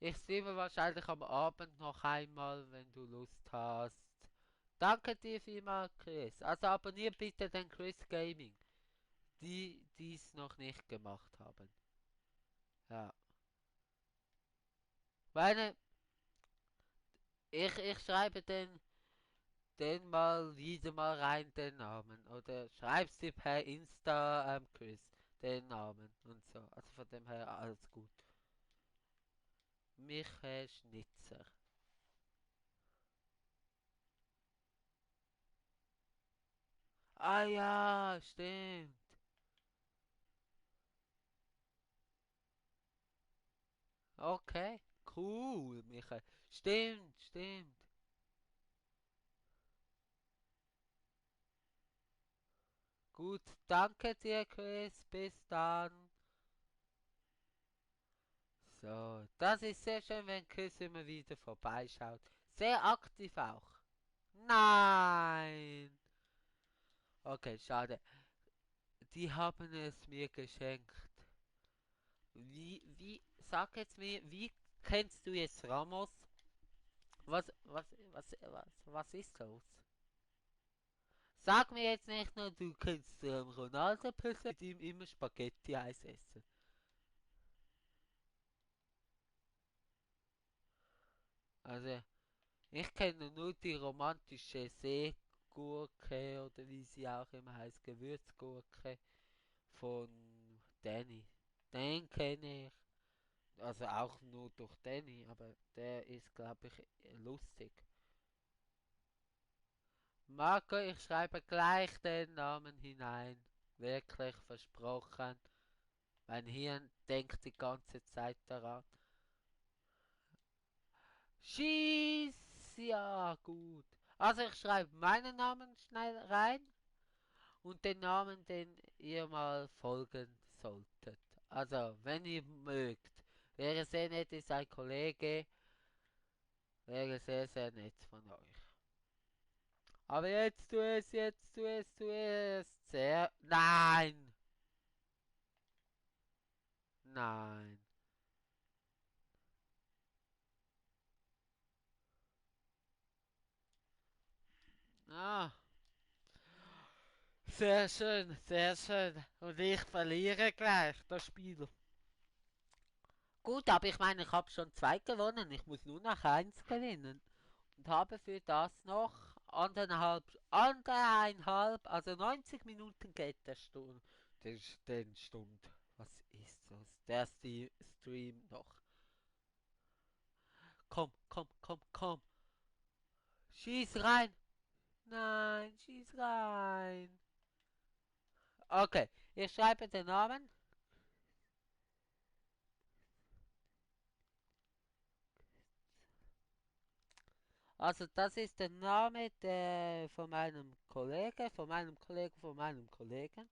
Ich streame wahrscheinlich am Abend noch einmal, wenn du Lust hast. Danke dir vielmals, Chris. Also abonnier bitte den Chris Gaming. Die dies noch nicht gemacht haben. Ja. Meine, ich schreibe den mal wieder mal rein, den Namen. Oder schreibst du per Insta, Chris, den Namen und so. Also von dem her alles gut. Michael Schnitzer. Ah ja, stimmt. Okay, cool, Michael. Stimmt, stimmt. Gut, danke dir, Chris. Bis dann. So, das ist sehr schön, wenn Chris immer wieder vorbeischaut. Sehr aktiv auch. Nein. Okay, schade. Die haben es mir geschenkt. Sag jetzt mir, wie kennst du jetzt Ramos? Was ist los? Sag mir jetzt nicht nur, du kennst Ronaldo persönlich, mit ihm immer Spaghetti-Eis essen. Also, ich kenne nur die romantische Seegurke oder wie sie auch immer heißt, Gewürzgurke von Danny. Den kenne ich. Also auch nur durch Danny, aber der ist, glaube ich, lustig. Marco, ich schreibe gleich den Namen hinein. Wirklich versprochen. Mein Hirn denkt die ganze Zeit daran. Schieß! Ja, gut. Also ich schreibe meinen Namen schnell rein und den Namen, den ihr mal folgen solltet. Also, wenn ihr mögt. Wäre sehr nett, ist ein Kollege. Wäre sehr, sehr nett von euch. Aber tu es. Sehr. Nein! Nein. Ah, sehr schön, sehr schön. Und ich verliere gleich das Spiel. Gut, aber ich meine, ich habe schon zwei gewonnen. Ich muss nur noch eins gewinnen. Und habe für das noch anderthalb, also 90 Minuten geht der Stunde. Den Stund. Was ist das? Der Stream noch. Komm, komm, komm, komm. Schieß rein. Nein, schieß rein. Okay, ich schreibe den Namen. Also das ist der Name von meinem Kollegen, von meinem Kollegen, von meinem Kollegen.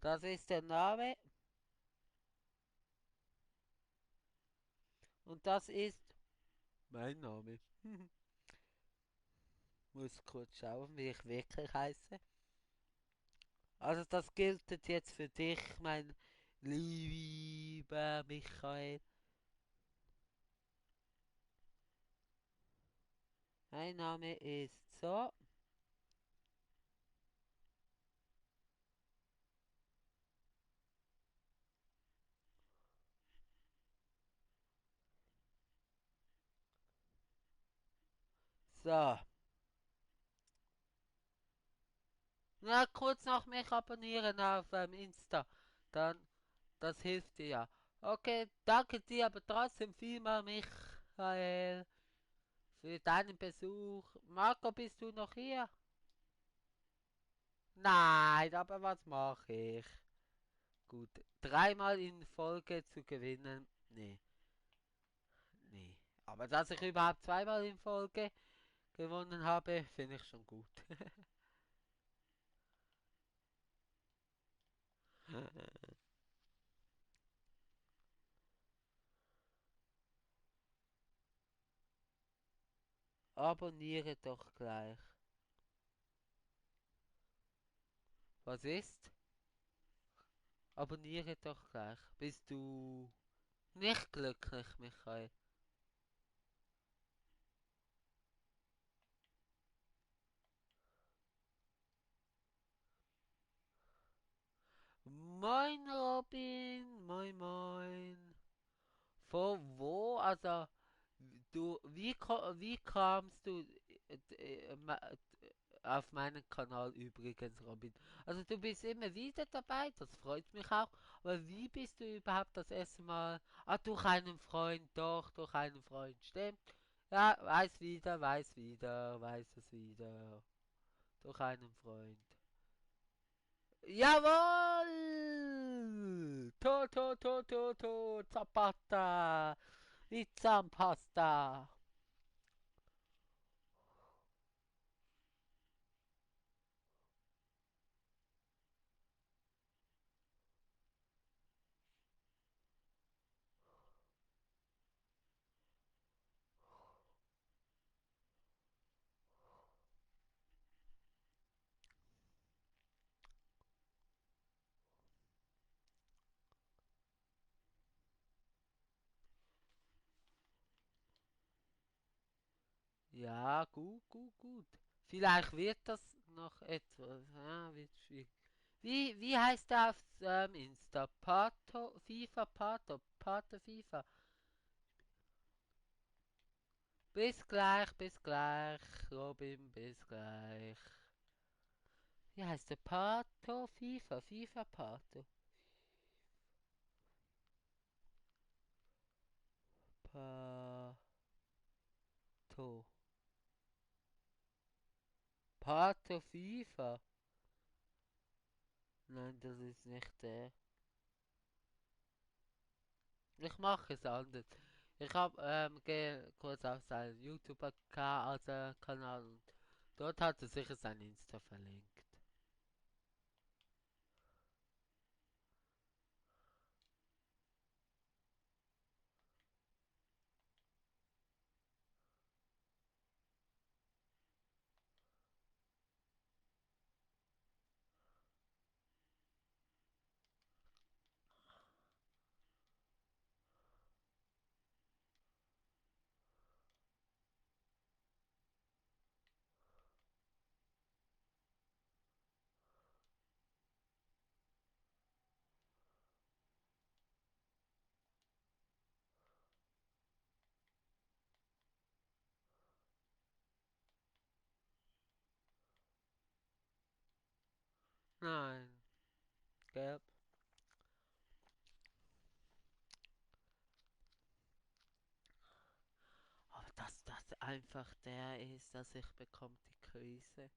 Das ist der Name und das ist mein Name. Muss kurz schauen, wie ich wirklich heiße. Also das gilt jetzt für dich, mein lieber Michael. Mein Name ist so. So. Na, kurz noch mich abonnieren auf Insta. Dann, das hilft dir ja. Okay, danke dir aber trotzdem vielmal, Michael, für deinen Besuch. Marco, bist du noch hier? Nein, aber was mache ich? Gut, dreimal in Folge zu gewinnen, nee, nee. Aber dass ich überhaupt zweimal in Folge gewonnen habe, finde ich schon gut. Abonniere doch gleich. Was ist? Abonniere doch gleich. Bist du nicht glücklich, Michael? Moin Robin, moin moin. Von wo? Also, wie kamst du auf meinem Kanal übrigens, Robin. Also du bist immer wieder dabei, das freut mich auch. Aber wie bist du überhaupt das erste Mal? Ah, durch einen Freund, doch, durch einen Freund, stimmt. Ja, weiß es wieder. Durch einen Freund. Jawohl! Zapata! Wie Zahnpasta! Ja, gut. Vielleicht wird das noch etwas. Ja, wird schwierig. Wie heißt der auf Insta? Pato FIFA. Bis gleich, Robin, bis gleich. Wie heißt der? FIFA Pato. Pato. Pato FIFA. Nein, das ist nicht der. Ich mache es anders. Ich habe gehe kurz auf seinen YouTube-Kanal und dort hat er sicher sein Insta verlinkt. Nein, gelb. Aber dass das einfach der ist, dass ich bekomme die Krise.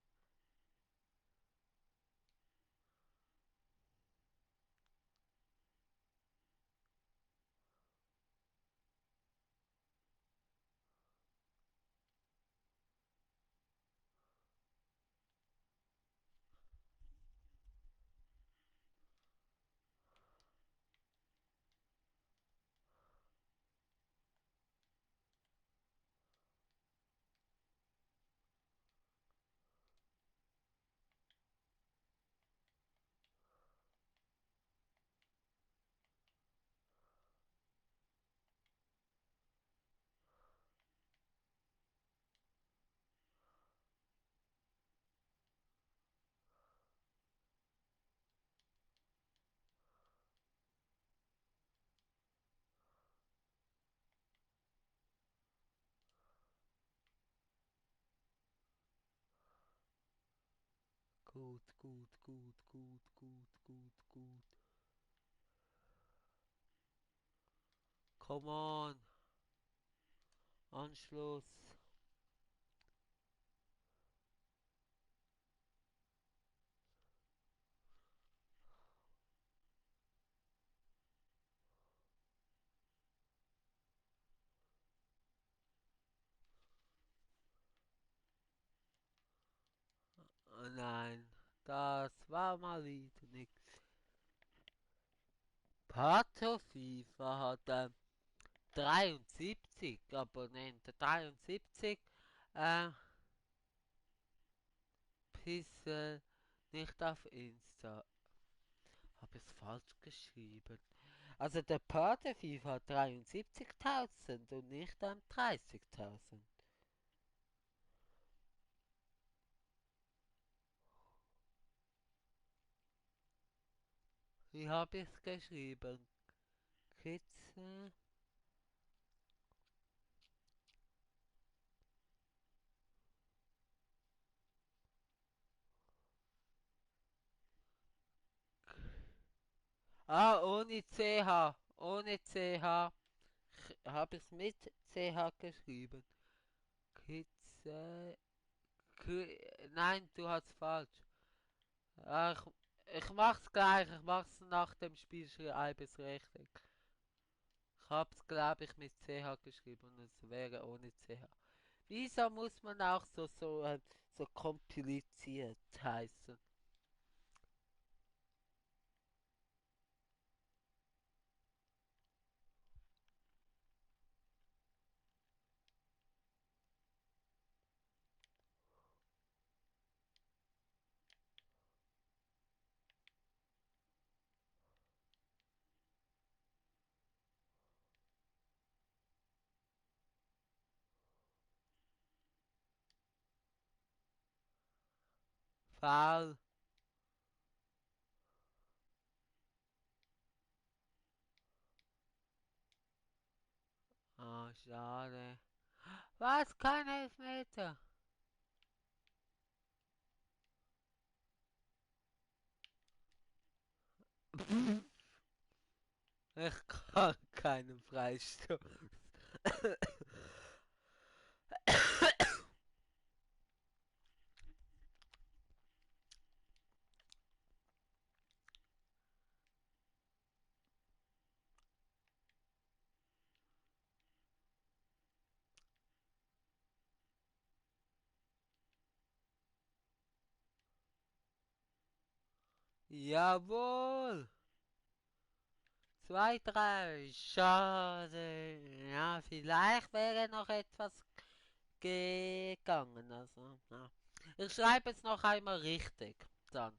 Gut. Come on, Anschluss. Oh nein, das war mal wieder nix. Pato FIFA hat 73 Abonnenten. 73 äh, Pixel nicht auf Insta. Habe ich es falsch geschrieben? Also der Pate FIFA hat 73.000 und nicht 30.000. Wie habe ich es geschrieben? Kitze. Ah, ohne CH. Ohne CH. Habe ich es mit CH geschrieben? Kitze. Nein, du hast falsch. Ah, ich mach's gleich. Ich mach's nach dem Spiel schreibe es richtig. Ich hab's, glaube ich, mit CH geschrieben und es wäre ohne CH. Wieso muss man auch so kompliziert heißen? Faul. Ah, schade. Was? Kein Elfmeter. Ich kann keinen Freistoß. Jawohl. 2-3. Schade. Ja, vielleicht wäre noch etwas gegangen. Also, ja. Ich schreibe jetzt noch einmal richtig. Dann.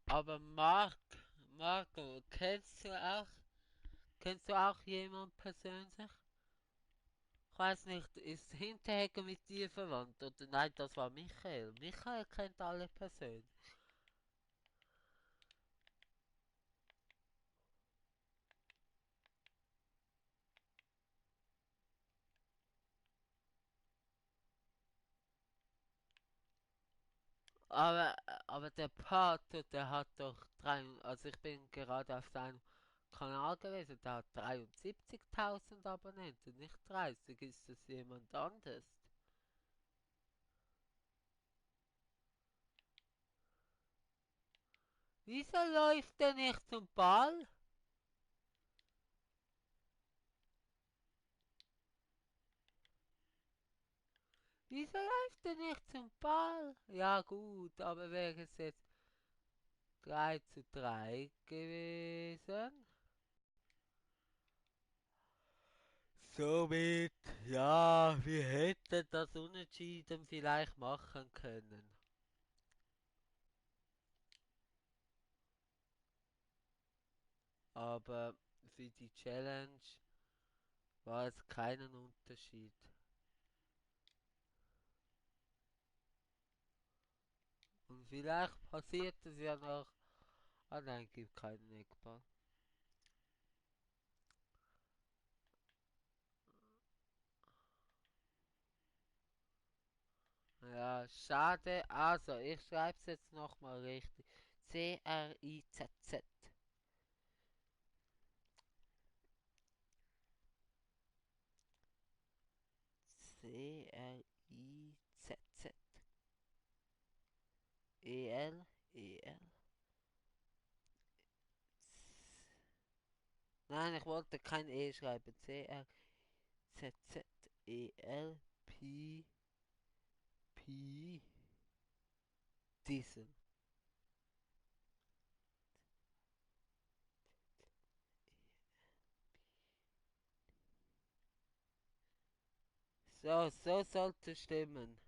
Aber Marco, kennst du auch jemanden persönlich? Ich weiß nicht, ist Hinterhegger mit dir verwandt? Oder nein, das war Michael. Michael kennt alle persönlich. Aber der Pato, der hat doch also ich bin gerade auf seinem Kanal gewesen, der hat 73.000 Abonnenten, nicht 30. Ist das jemand anderes? Wieso läuft der nicht zum Ball? Wieso läuft der nicht zum Ball? Ja gut, aber wäre es jetzt 3-3 gewesen? Somit, ja, wir hätten das Unentschieden vielleicht machen können. Aber für die Challenge war es keinen Unterschied. Und vielleicht passiert es ja noch. Ah nein, gibt keinen Eckball. Ja, schade. Also, ich schreibe es jetzt nochmal richtig. C-R-I-Z-Z. C-R-I-Z-Z. E-L. E-L. Nein, ich wollte kein E schreiben. C-R-Z-Z-E-L-P-P. Diesel. So sollte stimmen.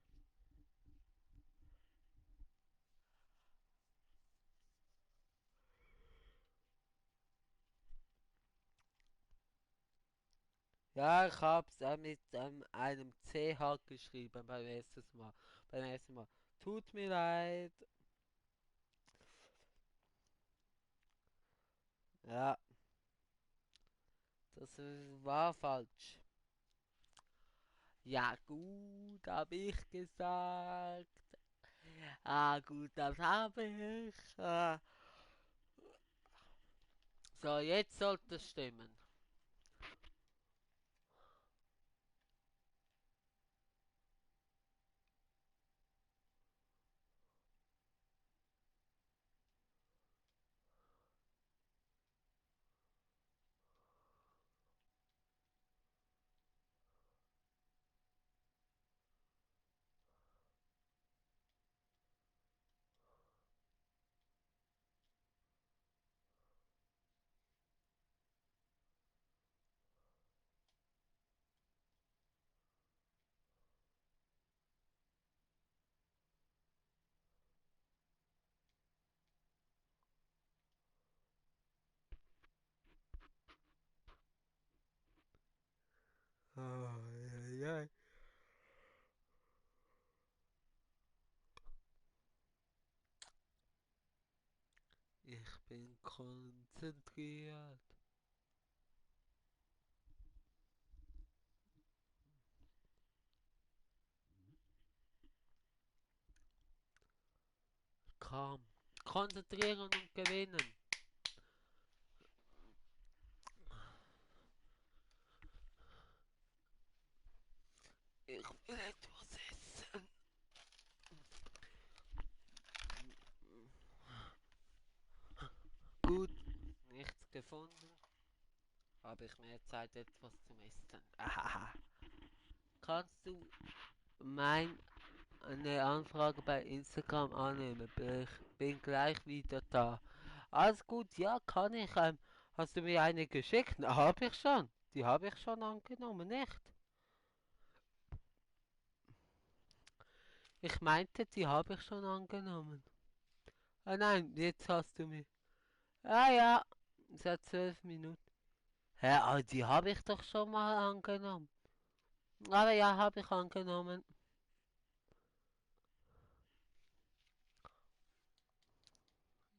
Ja, ich hab's mit einem CH geschrieben beim ersten Mal. Beim ersten Mal. Tut mir leid. Ja, Das war falsch. Ja gut, habe ich gesagt. Ah gut, das habe ich. So, jetzt sollte es stimmen. Oh, ja, ja. Ich bin konzentriert. Komm, konzentrieren und gewinnen. Ich will etwas essen. Gut, nichts gefunden. Habe ich mehr Zeit, etwas zum Essen. Ahaha. Kannst du eine Anfrage bei Instagram annehmen? Ich bin gleich wieder da. Alles gut, ja, kann ich. Hast du mir eine geschickt? Na, habe ich schon. Die habe ich schon angenommen, nicht? Ich meinte, die habe ich schon angenommen. Ah nein, jetzt hast du mir. Ah ja, seit 12 Minuten. Hä, aber die habe ich doch schon mal angenommen. Aber ja, habe ich angenommen.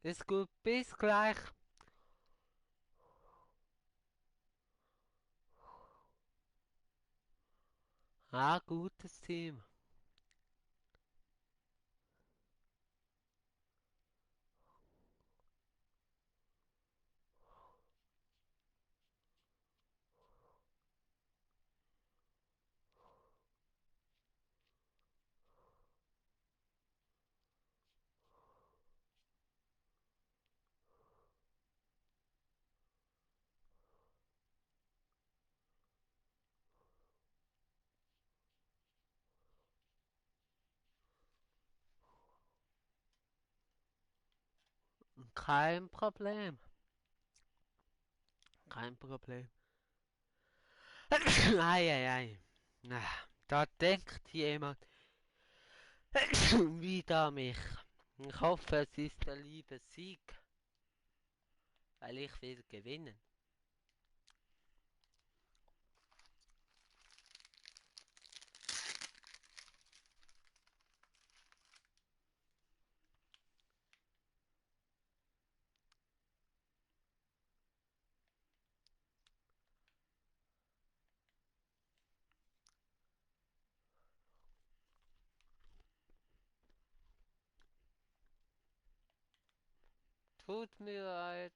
Ist gut, bis gleich. Ah, gutes Team. Kein Problem. Kein Problem. Eieiei. Na, da denkt jemand wieder an mich. Ich hoffe, es ist der liebe Sieg, weil ich will gewinnen. Tut mir leid.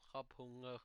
Ich hab Hunger.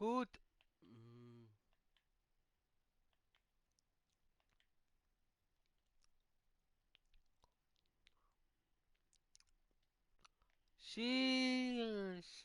Gut. Hm. Sheesh.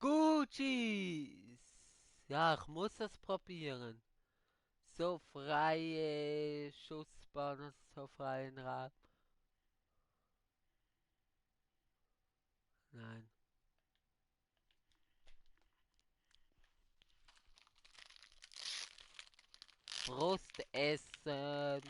Guccis. Ja, ich muss es probieren. So freie Schussbahn, so freien Raum. Nein. Brust essen.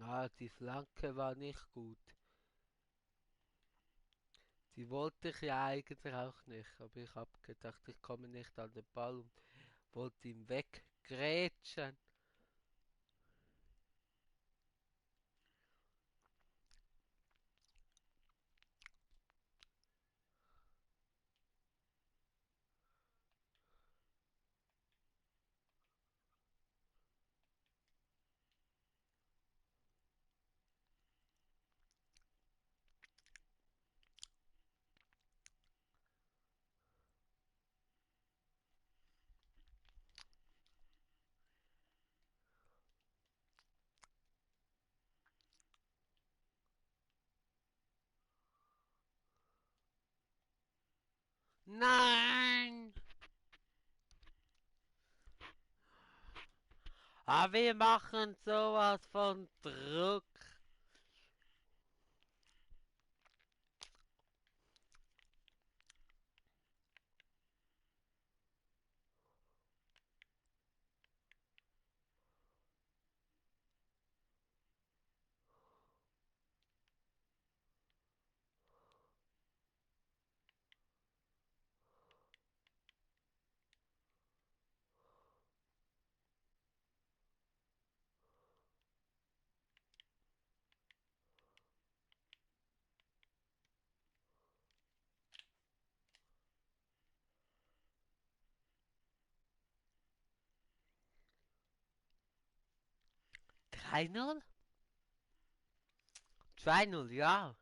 Ah, die Flanke war nicht gut. Die wollte ich ja eigentlich auch nicht, aber ich habe gedacht, ich komme nicht an den Ball und wollte ihn weggrätschen. Nein! Aber wir machen sowas von Druck. Drei null? 2-0, ja.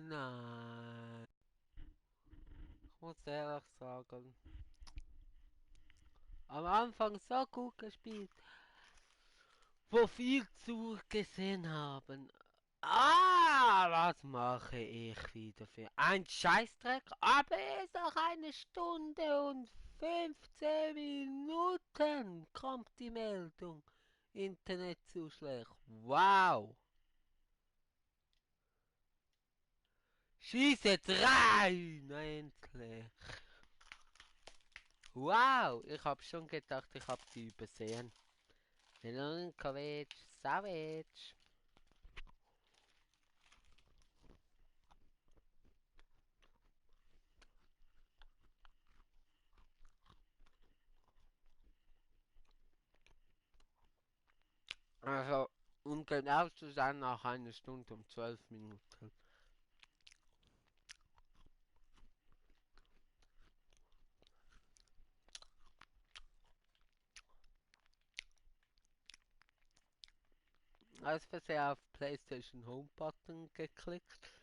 Nein. Ich muss ehrlich sagen, am Anfang so gut gespielt, wo viel zugesehen haben. Was mache ich wieder für ein Scheißdreck? Aber es ist auch eine Stunde und 15 Minuten kommt die Meldung. Internetzuschlag. Wow. Schieße 3! Na endlich. Wow, ich hab schon gedacht, ich hab die übersehen. Milinkovic, Savic. Also, um genau zu sein, nach einer Stunde und 12 Minuten. Aus Versehen auf PlayStation Home Button geklickt.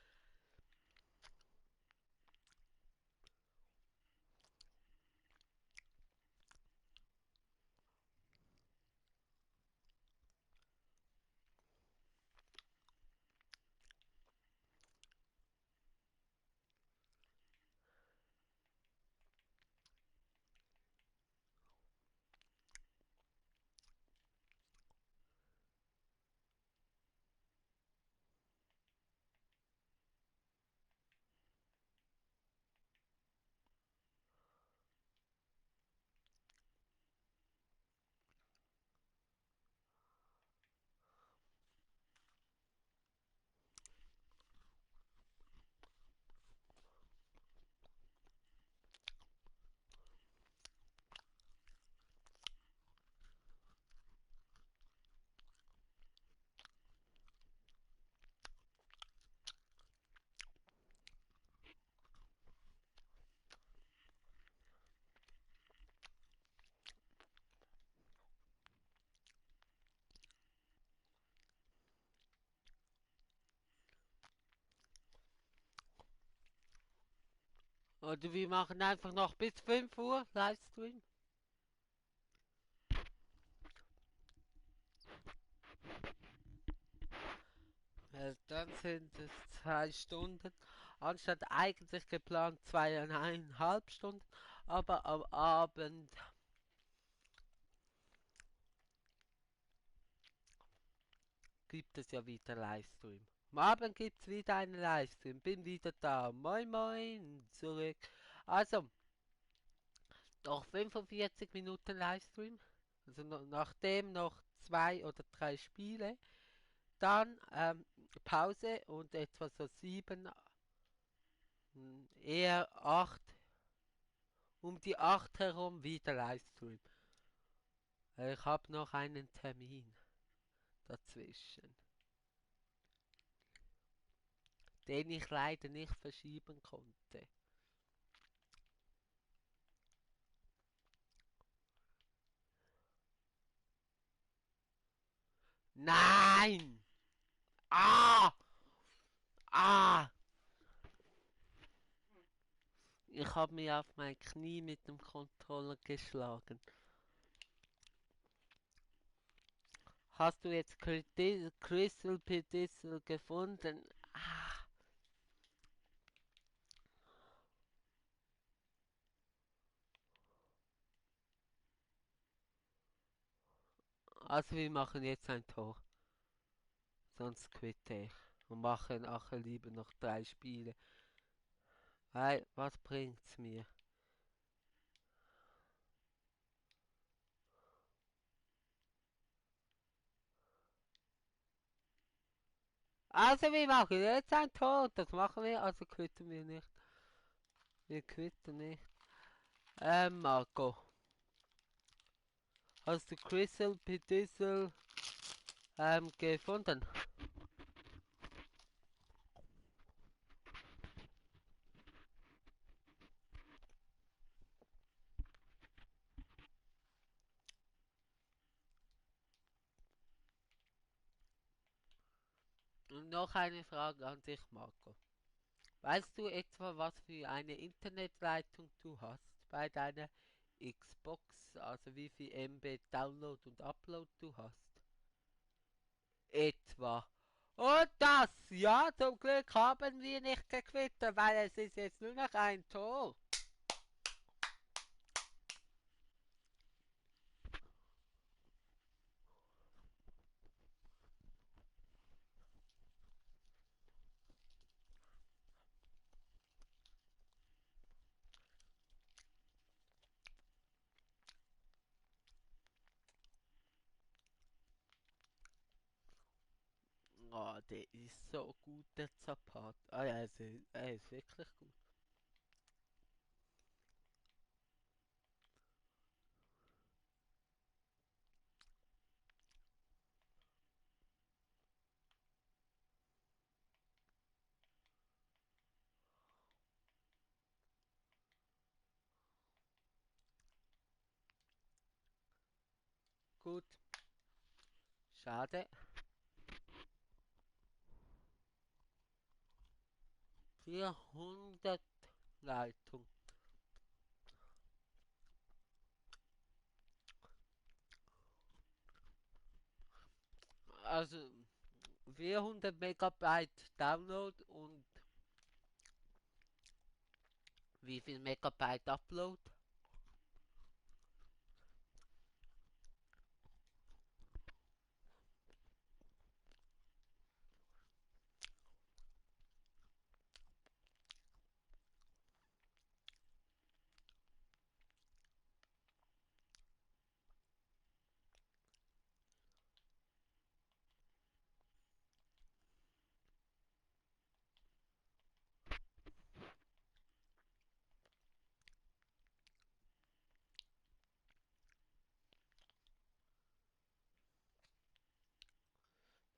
Oder wir machen einfach noch bis 5 Uhr Livestream. Dann sind es 2 Stunden. Anstatt eigentlich geplant 2,5 Stunden. Aber am Abend gibt es ja wieder Livestream. Am Abend gibt es wieder einen Livestream. Bin wieder da. Moin moin. Zurück. Also, noch 45 Minuten Livestream. Also nachdem noch 2 oder 3 Spiele. Dann Pause und etwa so 7, eher 8, um die 8 herum wieder Livestream. Ich habe noch einen Termin dazwischen, den ich leider nicht verschieben konnte. Nein! Ah! Ah! Ich habe mir auf mein Knie mit dem Controller geschlagen. Hast du jetzt Crystal Pedicel gefunden? Ah! Also wir machen jetzt ein Tor. Sonst quitte ich. Und mache nachher lieber noch 3 Spiele. Weil, was bringt's mir? Also wir machen jetzt ein Tor. Das machen wir, also quitten wir nicht. Wir quitten nicht. Marco. Hast du Crystal Pedicel gefunden? Und noch eine Frage an dich, Marco. Weißt du etwa, was für eine Internetleitung du hast bei deiner Xbox? Also wie viel MB Download und Upload du hast? Etwa. Und das, ja, zum Glück haben wir nicht gequittert, weil es ist jetzt nur noch ein Tor. Oh, der ist so gut, der Zapat. Ah ja, er ist wirklich gut. Gut, schade. 400 Leitung. Also 400 Megabyte Download und wie viel Megabyte Upload?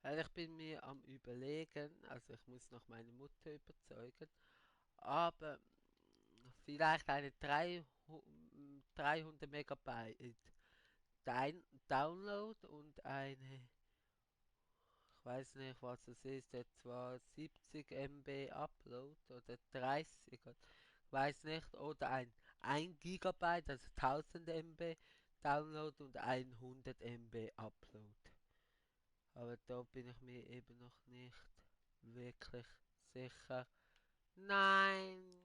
Weil ich bin mir am überlegen, also ich muss noch meine Mutter überzeugen, aber vielleicht eine 300 Megabyte Download und eine, ich weiß nicht was es ist, etwa 70 MB Upload oder 30, ich weiß nicht, oder ein Gigabyte, also 1000 MB Download und 100 MB Upload. Aber da bin ich mir eben noch nicht wirklich sicher. Nein!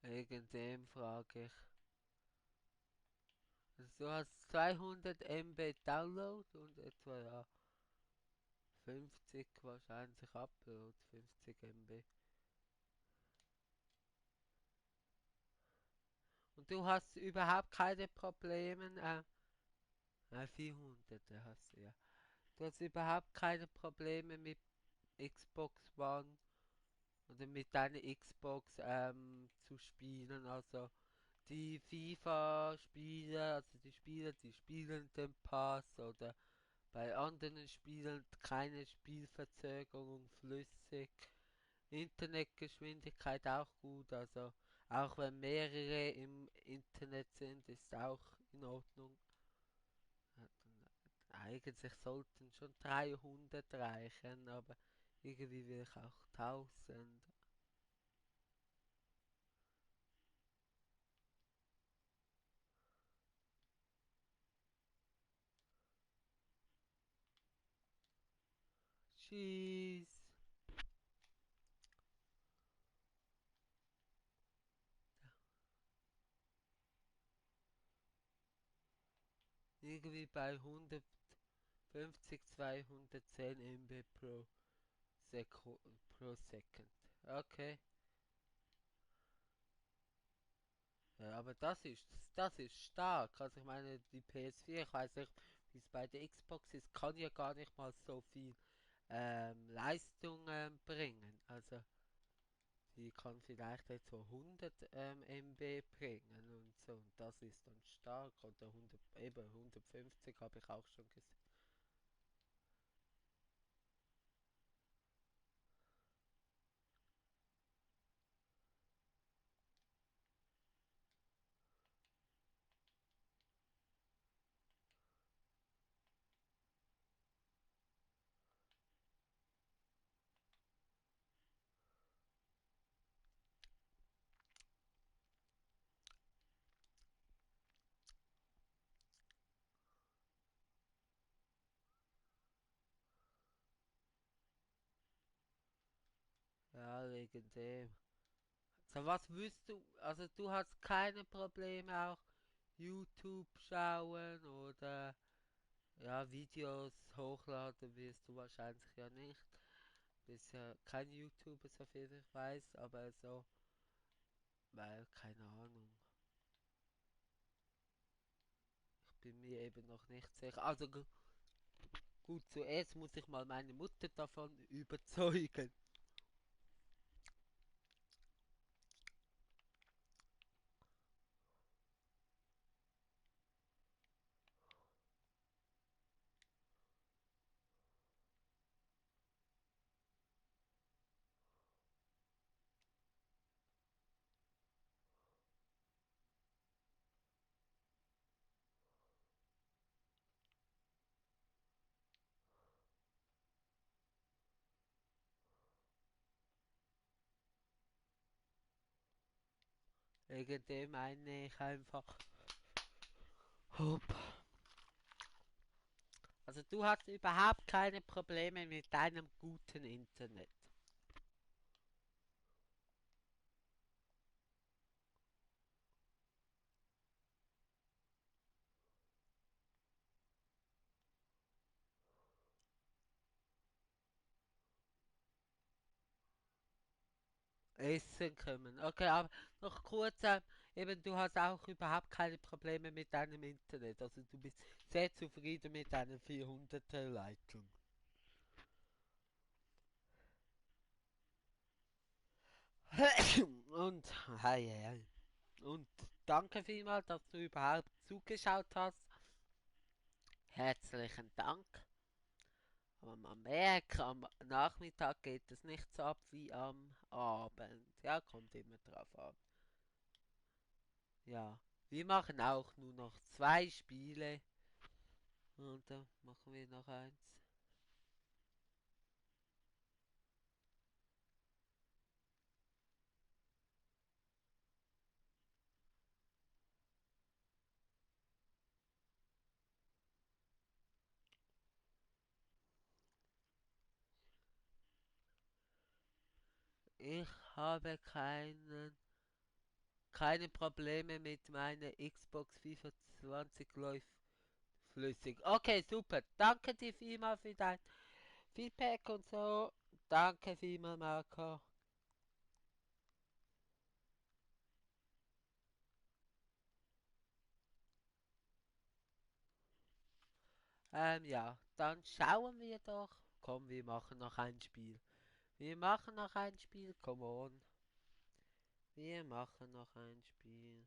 Wegen dem frage ich. Also du hast 200 MB Download und etwa ja 50 wahrscheinlich Upload, 50 MB. Und du hast überhaupt keine Probleme, 400 hast du ja. Du hast überhaupt keine Probleme mit Xbox One oder mit deiner Xbox zu spielen. Also die FIFA-Spiele, also die Spieler, die spielen den Pass oder bei anderen Spielen keine Spielverzögerung flüssig. Internetgeschwindigkeit auch gut, also auch wenn mehrere im Internet sind, ist auch in Ordnung. Eigentlich sollten schon 300 reichen, aber irgendwie will ich auch 1000. Tschüss. Irgendwie bei 150, 210 MB pro Second. Okay. Ja, aber das ist stark. Also ich meine, die PS4, ich weiß nicht, wie es bei der Xbox ist, kann ja gar nicht mal so viel Leistung bringen. Also die kann vielleicht etwa 100 MB bringen und so. Und das ist dann stark. Oder 100, eben 150 habe ich auch schon gesehen. wegen dem. So, was willst du? Also du hast keine Probleme auch YouTube schauen oder ja, Videos hochladen wirst du wahrscheinlich ja nicht. Bist ja kein YouTuber, so viel ich weiß, aber so, weil, keine Ahnung. Ich bin mir eben noch nicht sicher. Also gut, zuerst muss ich mal meine Mutter davon überzeugen. Wegen dem meine ich einfach. Hopp. Also du hast überhaupt keine Probleme mit deinem guten Internet. Essen können. Okay, aber noch kurz, eben du hast auch überhaupt keine Probleme mit deinem Internet. Also du bist sehr zufrieden mit deiner 400er Leitung. Und, hei, hei, hei. Und danke vielmals, dass du überhaupt zugeschaut hast. Herzlichen Dank. Aber man merkt, am Nachmittag geht es nicht so ab wie am Abend. Ja, kommt immer drauf an. Ja, wir machen auch nur noch 2 Spiele. Und dann machen wir noch eins. Ich habe keine Probleme mit meiner Xbox FIFA 20 läuft flüssig. Okay, super. Danke dir vielmals für dein Feedback und so. Danke vielmals, Marco. Ja, dann schauen wir doch. Komm, wir machen noch ein Spiel. Wir machen noch ein Spiel, come on. Wir machen noch ein Spiel.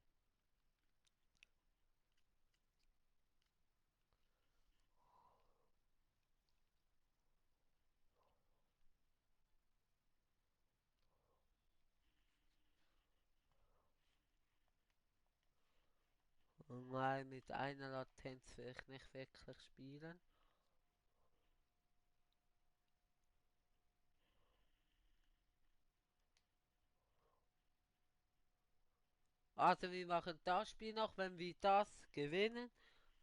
Mal mit einer Latenz will ich nicht wirklich spielen. Also wir machen das Spiel noch, wenn wir das gewinnen,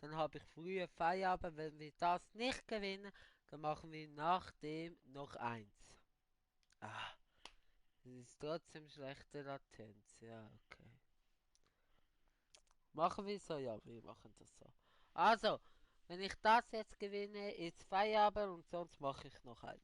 dann habe ich früher Feierabend. Wenn wir das nicht gewinnen, dann machen wir nach dem noch eins. Ah, das ist trotzdem schlechte Latenz. Ja, okay. Machen wir so? Ja, wir machen das so. Also, wenn ich das jetzt gewinne, ist Feierabend und sonst mache ich noch eins.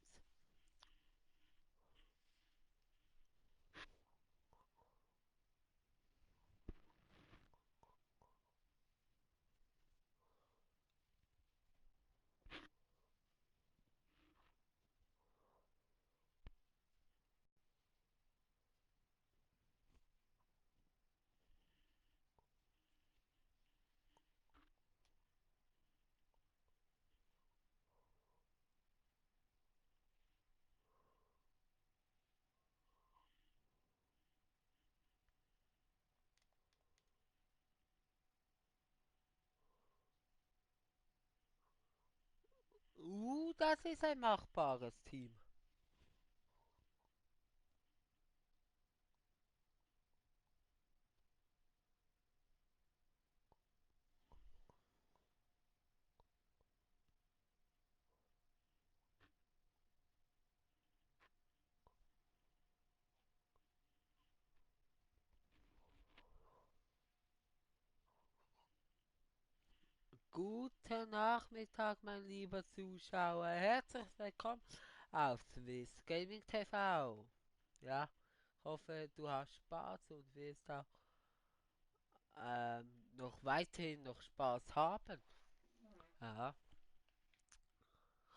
Das ist ein machbares Team. Guten Nachmittag, mein lieber Zuschauer. Herzlich willkommen auf Swiss Gaming TV. Ja, ich hoffe, du hast Spaß und wirst auch noch weiterhin noch Spaß haben. Ja,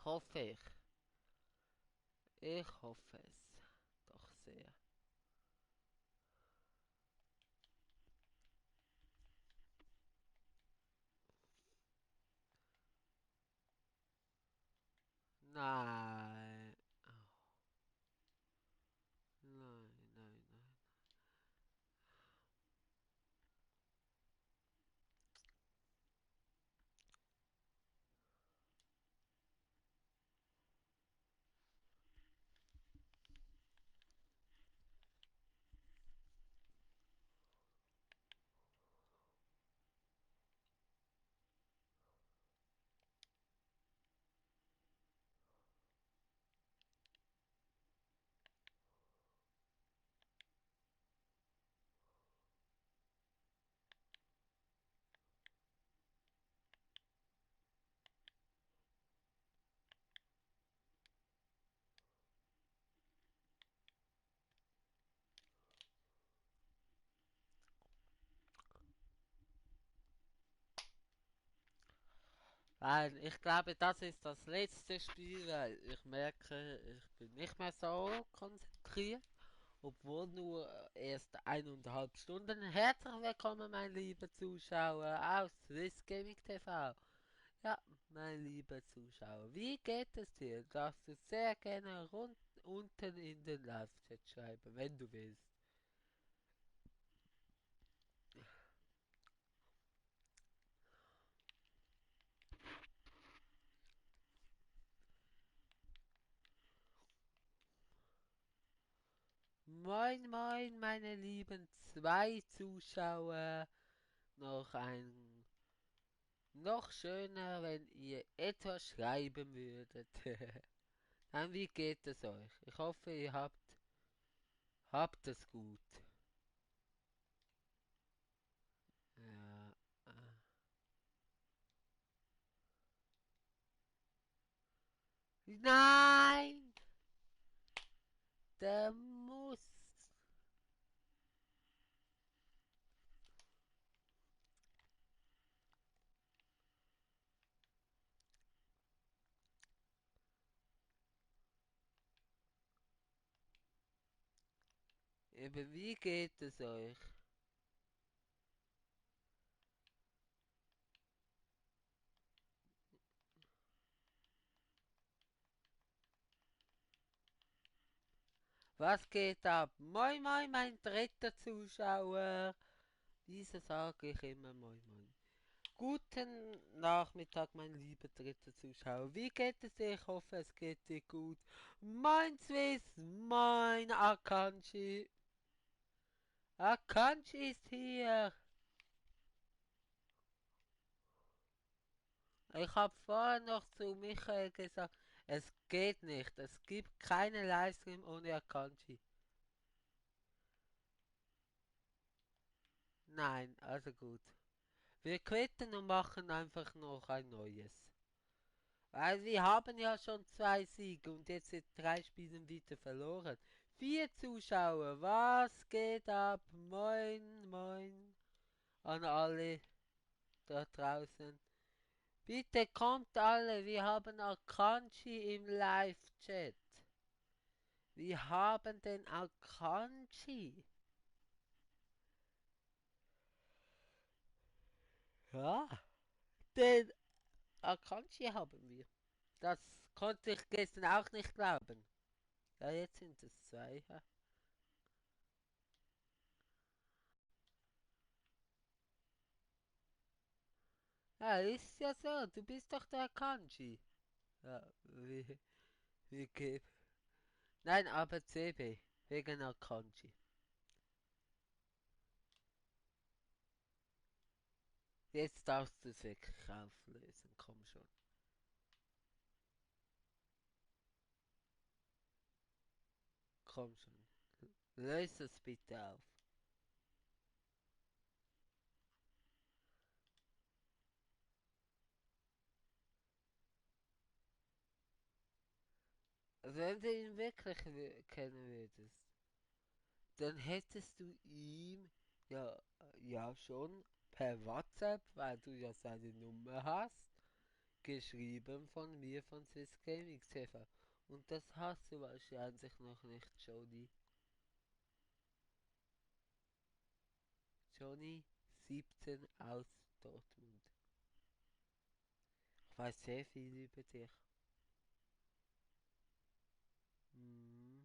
hoffe ich. Ich hoffe es doch sehr. Nein. Oh, nein, nein, nein. Nein, ich glaube, das ist das letzte Spiel, weil ich merke, ich bin nicht mehr so konzentriert, obwohl nur erst 1,5 Stunden. Herzlich willkommen, mein lieber Zuschauer aus Swiss Gaming TV. Ja, mein lieber Zuschauer, wie geht es dir? Darfst du sehr gerne unten in den Live-Chat schreiben, wenn du willst. Moin, moin, meine lieben zwei Zuschauer. Noch ein Noch schöner, wenn ihr etwas schreiben würdet. Dann wie geht es euch? Ich hoffe, ihr habt es gut. Ja. Nein! Der muss. Eben, wie geht es euch? Was geht ab? Moin, moin, mein dritter Zuschauer. Diese sage ich immer moin, moin. Guten Nachmittag, mein lieber dritter Zuschauer. Wie geht es dir? Ich hoffe, es geht dir gut. Mein Swiss, mein Akanji. Akanji ist hier. Ich habe vorher noch zu Michael gesagt, es geht nicht. Es gibt keine Livestream ohne Akanji. Nein, also gut. Wir quitten und machen einfach noch ein neues. Weil wir haben ja schon 2 Siege und jetzt sind 3 Spiele wieder verloren. 4 Zuschauer, was geht ab? Moin, moin an alle da draußen. Bitte kommt alle, wir haben Akanji im Live-Chat. Wir haben den Akanji. Ja, den Akanji haben wir. Das konnte ich gestern auch nicht glauben. Ja, jetzt sind es 2. Ja. Ja, ist ja so. Du bist doch der Kanji. Ja, wie geht? Nein, aber CB. Wegen der Kanji. Jetzt darfst du es wirklich auflösen. Komm schon. Komm schon. Löse es bitte auf. . wenn du ihn wirklich kennen würdest, dann hättest du ihm ja schon per WhatsApp, weil du ja seine Nummer hast, geschrieben von mir von Swiss Gaming TV. Und das hast du wahrscheinlich noch nicht, Johnny. Johnny 17 aus Dortmund. Ich weiß sehr viel über dich. Mhm.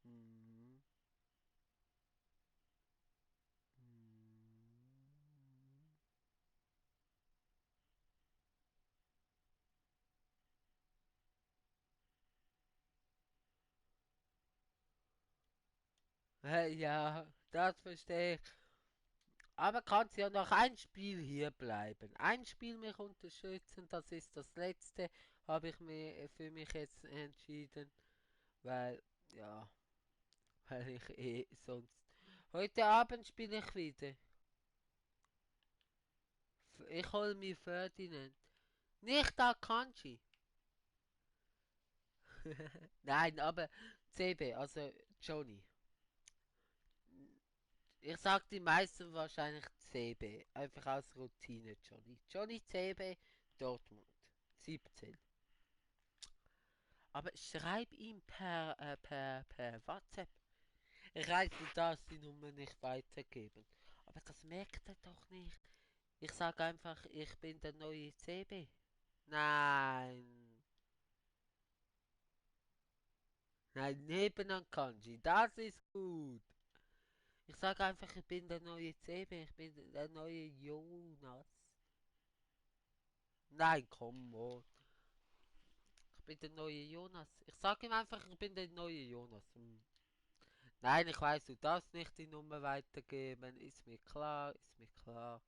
Mhm. Mhm. Ja, das verstehe ich. Aber kannst ja noch ein Spiel hier bleiben. Ein Spiel mich unterstützen, das ist das letzte, habe ich mir für mich jetzt entschieden, weil, ja, weil ich sonst. Heute Abend spiele ich wieder. Ich hole mir Ferdinand. Nicht Akanji. Nein, aber CB, also Johnny. Ich sag die meisten wahrscheinlich CB. Einfach aus Routine, Johnny. Johnny CB, Dortmund. 17. Aber schreib ihm per WhatsApp. Ich weiß, du darfst die Nummer nicht weitergeben. Aber das merkt er doch nicht. Ich sag einfach, ich bin der neue CB. Nein. Nein, neben Kanji. Das ist gut. Ich sag einfach, ich bin der neue CB. Ich bin der neue Jonas. Nein, komm on. Ich bin der neue Jonas. Ich sag ihm einfach, ich bin der neue Jonas. Nein, ich weiß, du darfst nicht die Nummer weitergeben. Ist mir klar, ist mir klar.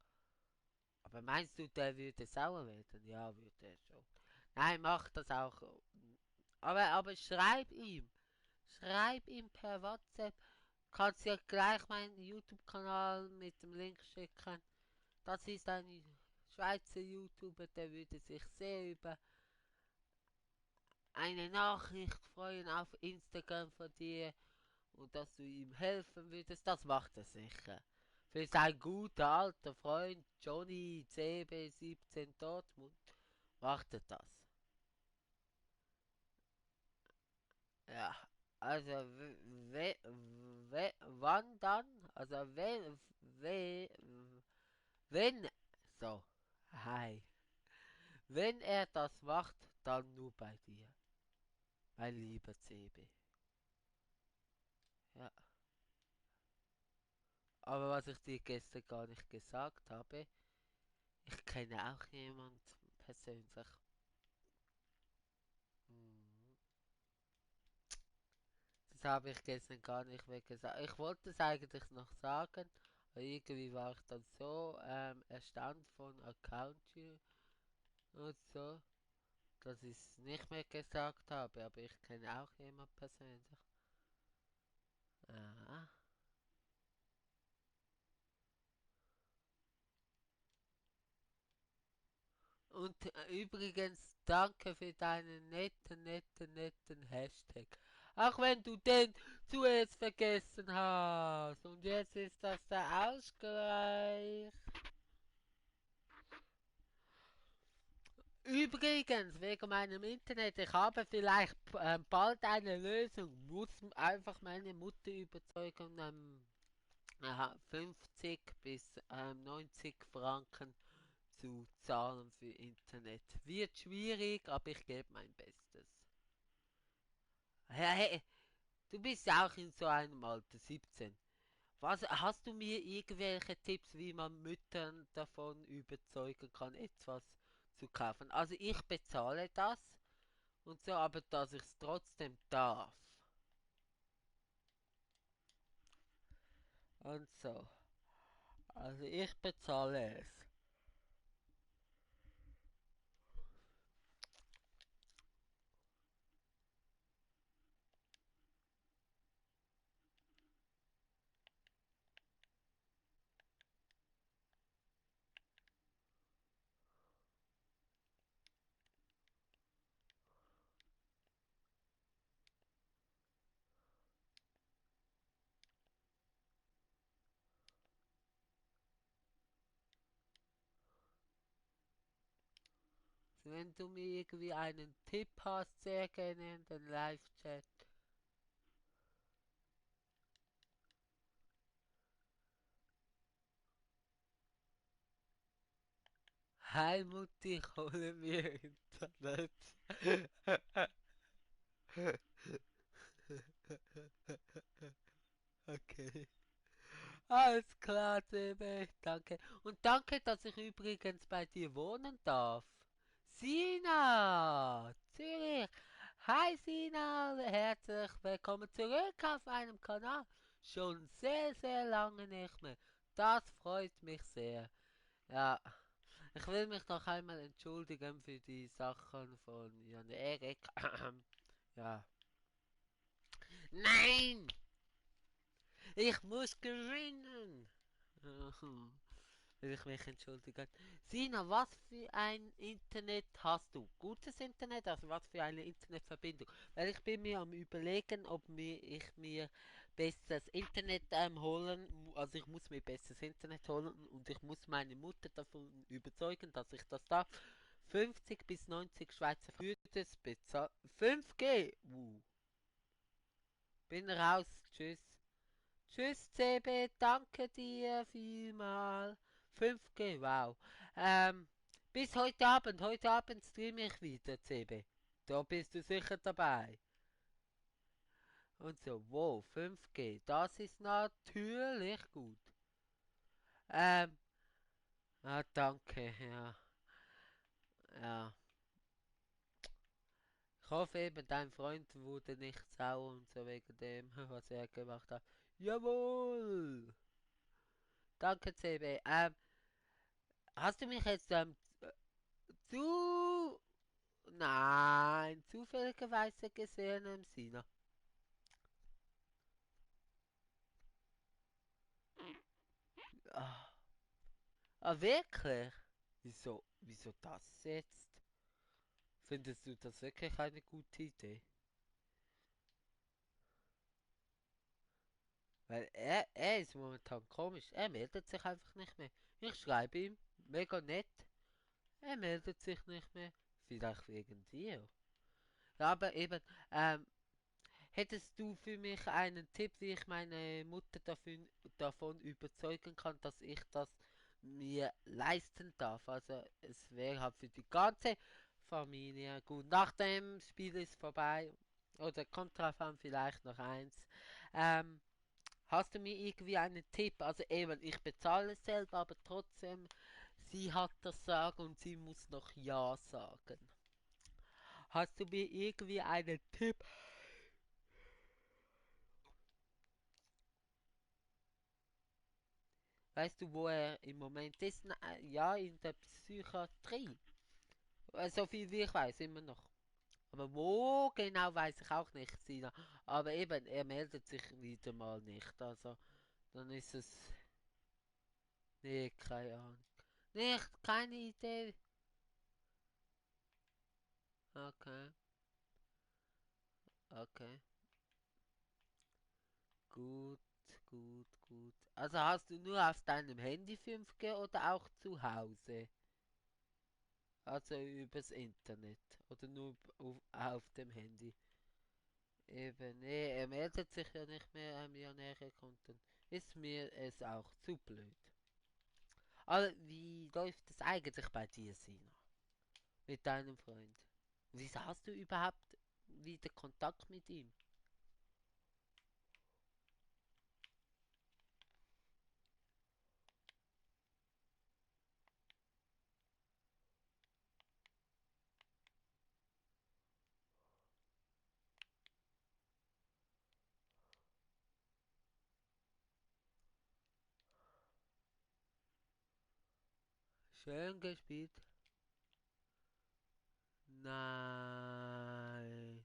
Aber meinst du, der würde sauer werden? Ja, würde er schon. Nein, mach das auch. Aber schreib ihm. Schreib ihm per WhatsApp. Kannst ja gleich meinen YouTube-Kanal mit dem Link schicken. Das ist ein Schweizer YouTuber, der würde sich sehr über eine Nachricht freuen auf Instagram von dir und dass du ihm helfen würdest. Das macht er sicher. Für sein guter alter Freund Johnny CB17 Dortmund macht er das. Ja, also wann dann? Also wenn, so, hi. Wenn er das macht, dann nur bei dir, mein lieber CB. Ja, aber was ich dir gestern gar nicht gesagt habe, ich kenne auch jemand persönlich. Hm, das habe ich gestern gar nicht mehr gesagt. Ich wollte es eigentlich noch sagen, aber irgendwie war ich dann so erstaunt von Account und so, dass ich es nicht mehr gesagt habe. Aber ich kenne auch jemand persönlich. Ah. Und übrigens, danke für deinen netten Hashtag. Auch wenn du den zuerst vergessen hast. Und jetzt ist das der Ausgleich. Übrigens, wegen meinem Internet, ich habe vielleicht bald eine Lösung. Muss einfach meine Mutter überzeugen, 50 bis 90 Franken zu zahlen für Internet. Wird schwierig, aber ich gebe mein Bestes. Hey, du bist ja auch in so einem Alter, 17. Was, hast du mir irgendwelche Tipps, wie man Müttern davon überzeugen kann, etwas zu kaufen? Also ich bezahle das und so, aber dass ich es trotzdem darf. Und so. Also ich bezahle es. Wenn du mir irgendwie einen Tipp hast, sehr gerne in den Live-Chat. Hi Mutti, ich hole mir Internet. Okay. Alles klar, Sebe, danke. Und danke, dass ich übrigens bei dir wohnen darf. Sina, Zürich. Hi Sina, herzlich willkommen zurück auf meinem Kanal. Schon sehr, sehr lange nicht mehr. Das freut mich sehr. Ja, ich will mich noch einmal entschuldigen für die Sachen von Jan Erik. Ja. Nein! Ich muss gewinnen! Will ich mich entschuldigen. Sina, was für ein Internet hast du? Gutes Internet? Also was für eine Internetverbindung? Weil ich bin mir am überlegen, ich mir besseres Internet holen. Also ich muss mir besseres Internet holen und ich muss meine Mutter davon überzeugen, dass ich das darf. 50 bis 90 Schweizer für das bezahlen. 5G! Bin raus. Tschüss. Tschüss, CB, danke dir vielmal. 5G, wow. Bis heute Abend. Heute Abend streame ich wieder, CB. Da bist du sicher dabei. Und so, wow, 5G, das ist natürlich gut. Ähm, danke, ja. Ja. Ich hoffe eben, dein Freund wurde nicht sauer und so wegen dem, was er gemacht hat. Jawohl! Danke, CB. Hast du mich jetzt zu Nein, zufälligerweise gesehen im Sina. Ah, wirklich? Wieso das jetzt? Findest du das wirklich eine gute Idee? Weil er ist momentan komisch. Er meldet sich einfach nicht mehr. Ich schreibe ihm, mega nett. Er meldet sich nicht mehr. Vielleicht wegen dir. Ja, aber eben, hättest du für mich einen Tipp, wie ich meine Mutter davon überzeugen kann, dass ich das mir leisten darf? Also es wäre halt für die ganze Familie gut. Nach dem Spiel ist vorbei. Oder kommt drauf an, vielleicht noch eins. Ähm, Hast du mir irgendwie einen Tipp? Also eben, ich bezahle es selber, aber trotzdem, sie hat das Sagen und sie muss noch Ja sagen. Hast du mir irgendwie einen Tipp? Weißt du, wo er im Moment ist? Ja, in der Psychiatrie. So viel wie ich weiß, immer noch. Aber wo genau weiß ich auch nicht, Sina. Aber eben, er meldet sich wieder mal nicht. Also, dann ist es. Nee, keine Ahnung. Nicht, keine Idee. Okay, okay. Gut, gut. Also hast du nur auf deinem Handy 5G oder auch zu Hause? Also übers Internet oder nur auf dem Handy? Eben, nee, er meldet sich ja nicht mehr an nähere Konten. Ist mir es auch zu blöd. Aber wie läuft es eigentlich bei dir, Sina? Mit deinem Freund? Wieso hast du überhaupt wieder Kontakt mit ihm? Schön gespielt. Nein.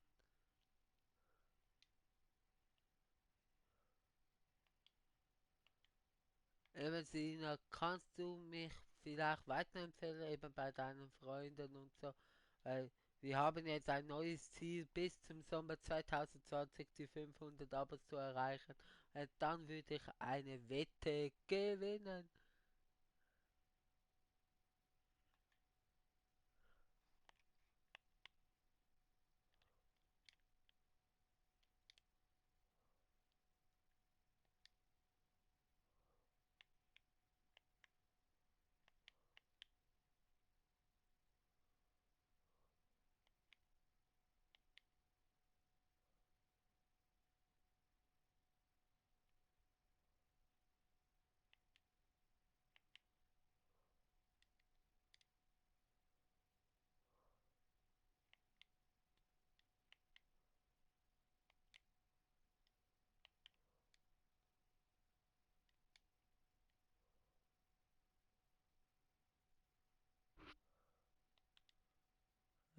Eben, Sina, kannst du mich vielleicht weiterempfehlen, eben bei deinen Freunden und so? Weil wir haben jetzt ein neues Ziel, bis zum Sommer 2020 die 500 Abos zu erreichen. Dann würde ich eine Wette gewinnen.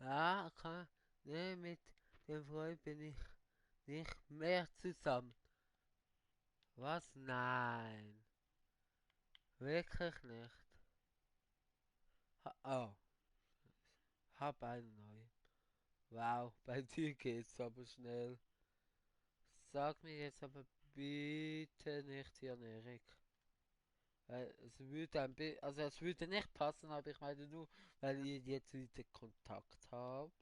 Ja, kann. Nee, mit dem Freund bin ich nicht mehr zusammen. Was? Nein. Wirklich nicht. Oh, hab einen neuen. Wow, bei dir geht's aber schnell. Sag mir jetzt aber bitte nicht die Erik. Weil es würde also es würde nicht passen, aber ich meine nur, weil ihr jetzt wieder Kontakt habt.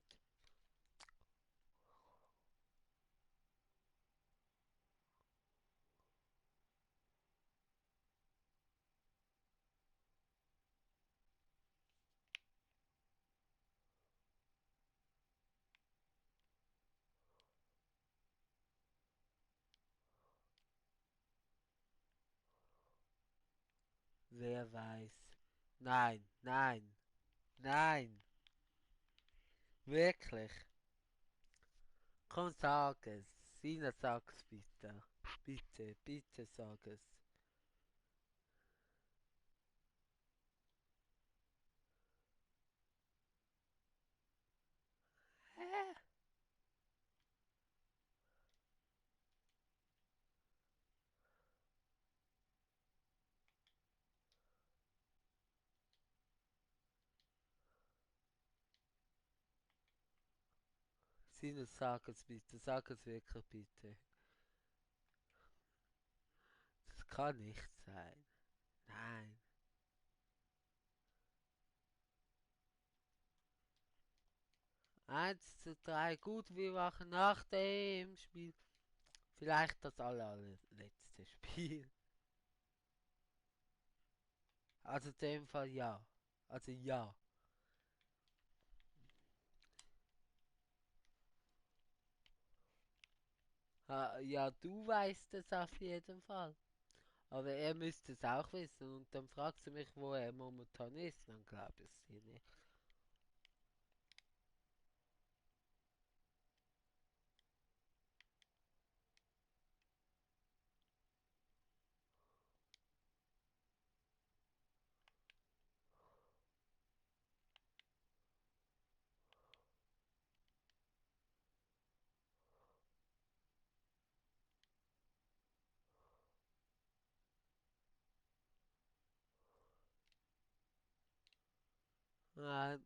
Wer weiß. Nein, nein, nein. Wirklich. Komm, sag es. Sina, sag's bitte. Bitte, bitte sag es. Hä? Sina, sag es bitte. Sag es wirklich bitte. Das kann nicht sein. Nein. 1:3. Gut, wir machen nach dem Spiel vielleicht das allerletzte Spiel. Also in dem Fall ja. Also ja. Ja, du weißt es auf jeden Fall. Aber er müsste es auch wissen. Und dann fragst du mich, wo er momentan ist. Dann glaube ich es dir nicht.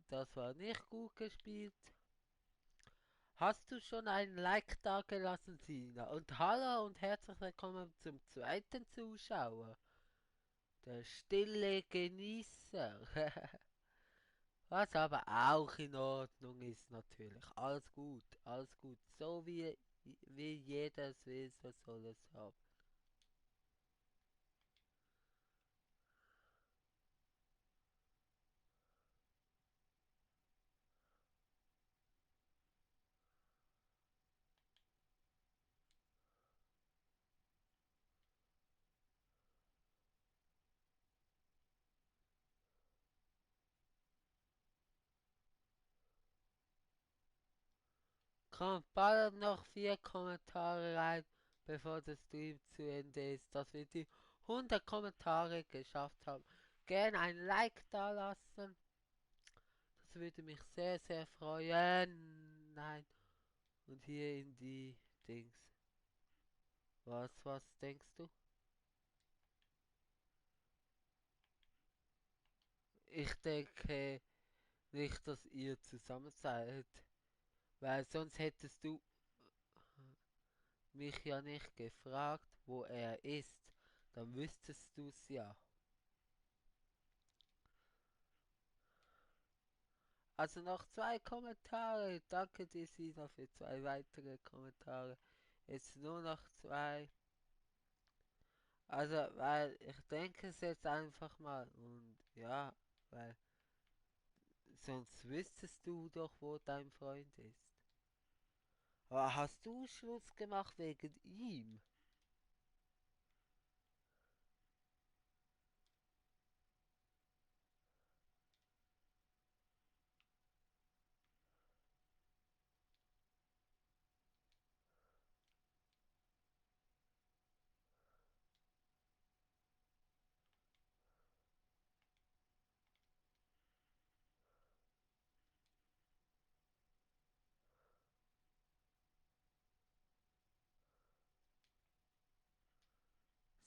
Das war nicht gut gespielt. Hast du schon einen Like da gelassen, Sina? Und hallo und herzlich willkommen zum zweiten Zuschauer. Der stille Genießer. Was aber auch in Ordnung ist natürlich. Alles gut, alles gut. So wie jeder es will, so soll es haben. Komm, baller noch 4 Kommentare rein, bevor der Stream zu Ende ist, dass wir die 100 Kommentare geschafft haben. Gerne ein Like da lassen. Das würde mich sehr, sehr freuen. Nein. Und hier in die Dings. Was denkst du? Ich denke nicht, dass ihr zusammen seid. Weil sonst hättest du mich ja nicht gefragt, wo er ist. Dann wüsstest du's ja. Also noch 2 Kommentare. Danke dir, Sina, für 2 weitere Kommentare. Jetzt nur noch 2. Also, weil ich denke es jetzt einfach mal. Und ja, weil sonst wüsstest du doch, wo dein Freund ist. Aber hast du Schluss gemacht wegen ihm?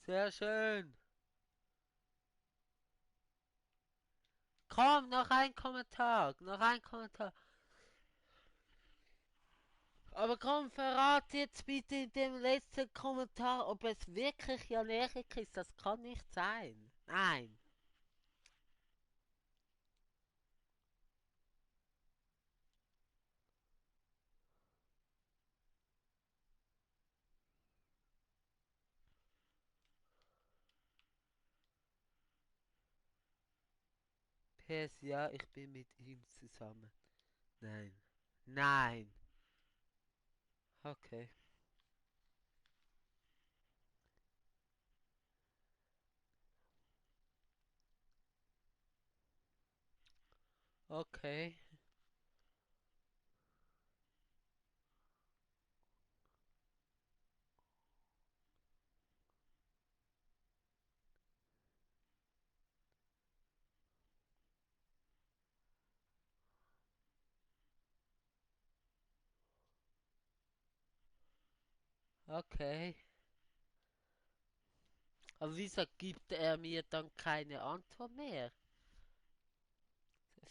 Sehr schön. Komm, noch ein Kommentar. Noch ein Kommentar. Aber komm, verrat jetzt bitte in dem letzten Kommentar, ob es wirklich Jan Erik ist. Das kann nicht sein. Nein. PS, ja, ich bin mit ihm zusammen. Nein. Nein. Okay. Okay. Okay. Aber wieso gibt er mir dann keine Antwort mehr?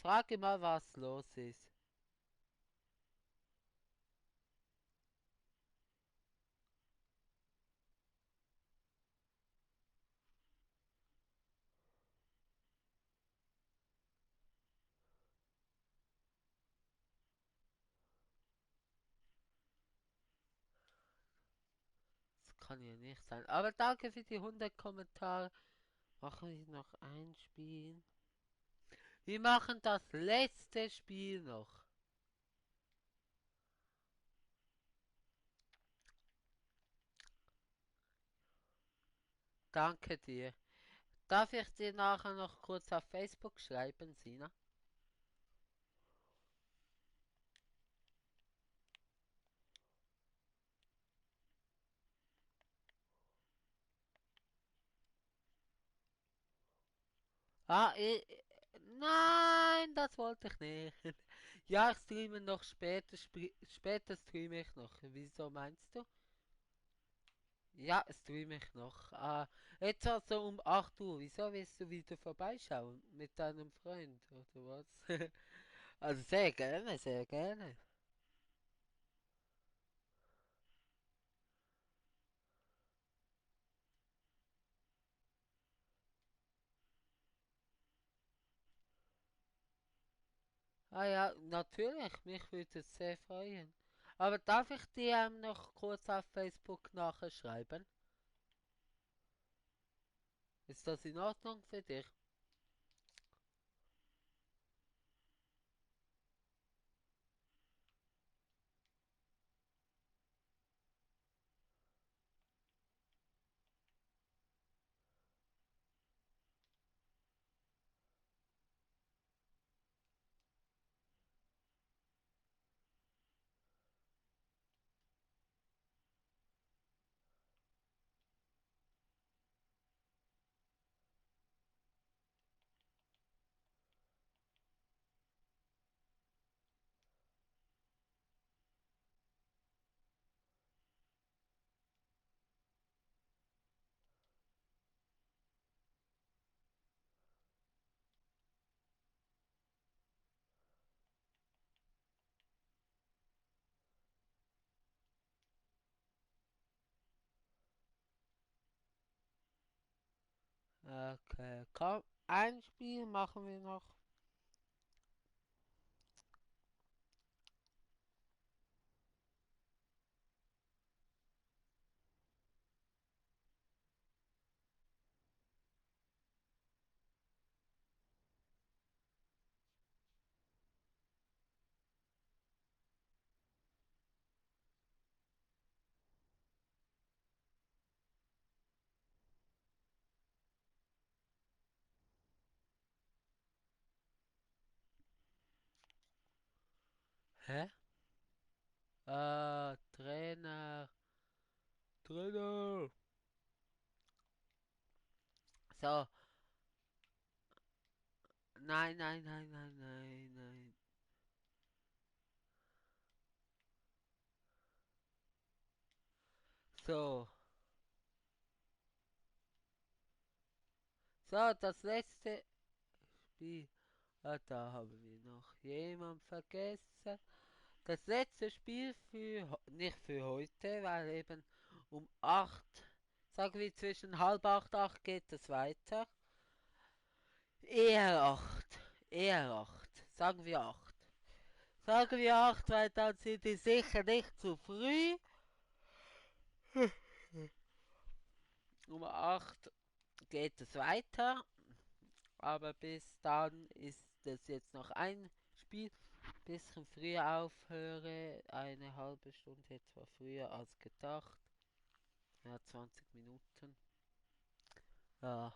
Frage mal, was los ist. Das kann ja nicht sein. Aber danke für die 100 Kommentare. Machen wir noch ein Spiel. Wir machen das letzte Spiel noch. Danke dir. Darf ich dir nachher noch kurz auf Facebook schreiben, Sina? Ah, nein, das wollte ich nicht. Ja, ich streame noch später, später streame ich noch. Wieso meinst du? Ja, streame ich noch. Jetzt also um 8 Uhr. Wieso willst du wieder vorbeischauen? Mit deinem Freund, oder was? Also sehr gerne, sehr gerne. Ah ja, natürlich, mich würde es sehr freuen. Aber darf ich dir noch kurz auf Facebook nachher schreiben? Ist das in Ordnung für dich? Okay, komm, ein Spiel machen wir noch. Hä? Trainer. Trainer. So, nein, nein, nein, nein, nein, nein. So, So, das letzte Spiel. Ah, da haben wir noch jemand vergessen. Das letzte Spiel nicht für heute, weil eben um 8, sagen wir zwischen halb 8, 8 geht es weiter. Eher 8, eher 8, sagen wir 8. Sagen wir 8, weil dann sind die sicher nicht zu früh. Um 8 geht es weiter, aber bis dann ist es jetzt noch ein Spiel. Bisschen früher aufhöre, eine halbe Stunde etwa früher als gedacht. Ja, 20 Minuten. Ja,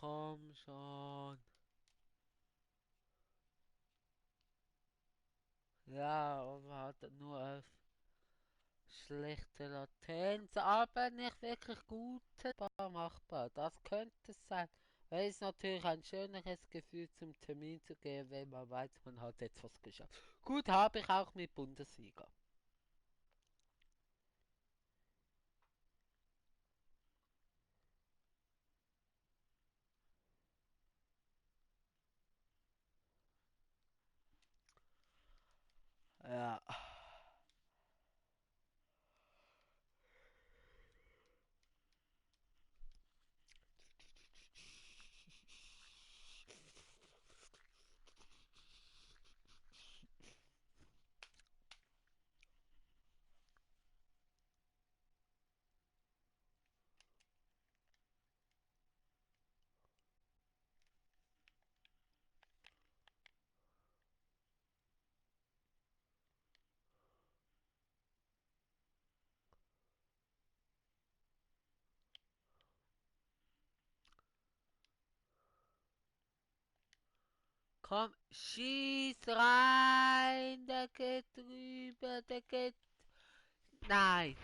komm schon. Ja, aber hat nur auf schlechte Latenz, aber nicht wirklich gute machbar. Das könnte es sein. Weil es natürlich ein schöneres Gefühl zum Termin zu gehen, wenn man weiß, man hat etwas geschafft. Gut, habe ich auch mit Bundesliga. Ja. Komm, schieß rein, der geht drüber, der geht. Nein.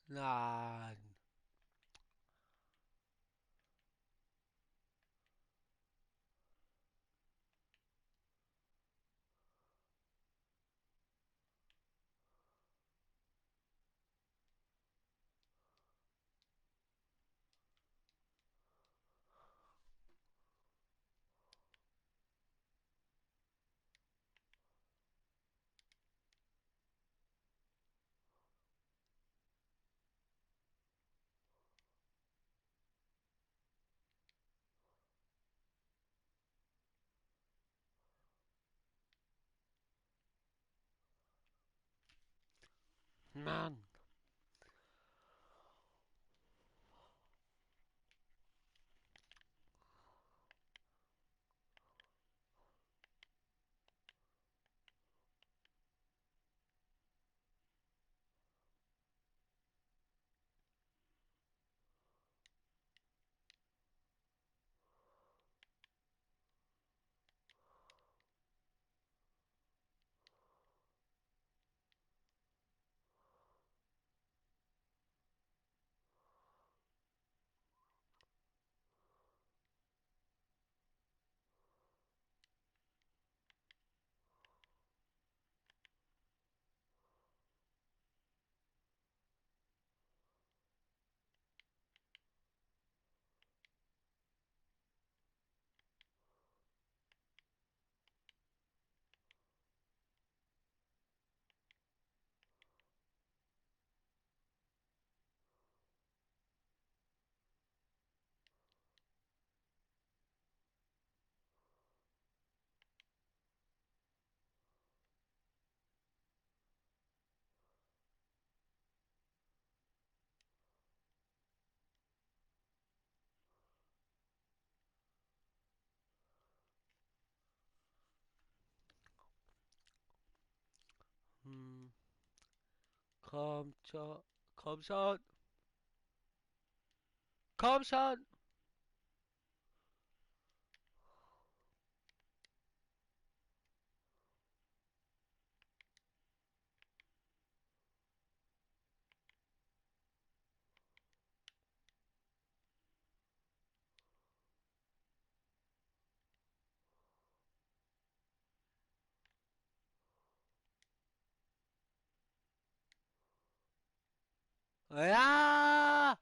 Nein. Mann. Komm schon, komm schon, komm schon! Ja!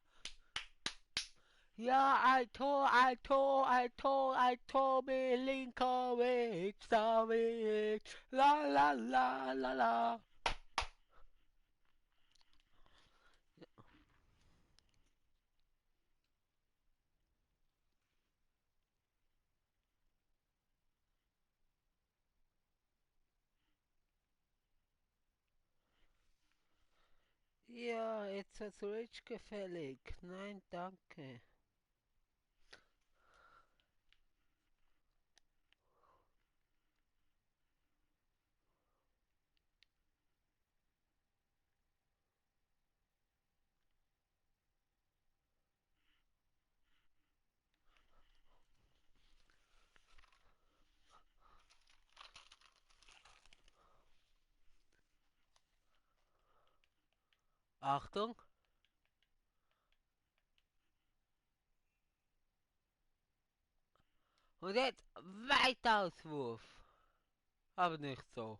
Ja, ein Tor mit linker Weg, da Weg, la la la la la. Ja, jetzt wird's rich gefällig. Nein, danke. Achtung. Und jetzt Weitauswurf. Aber nicht so.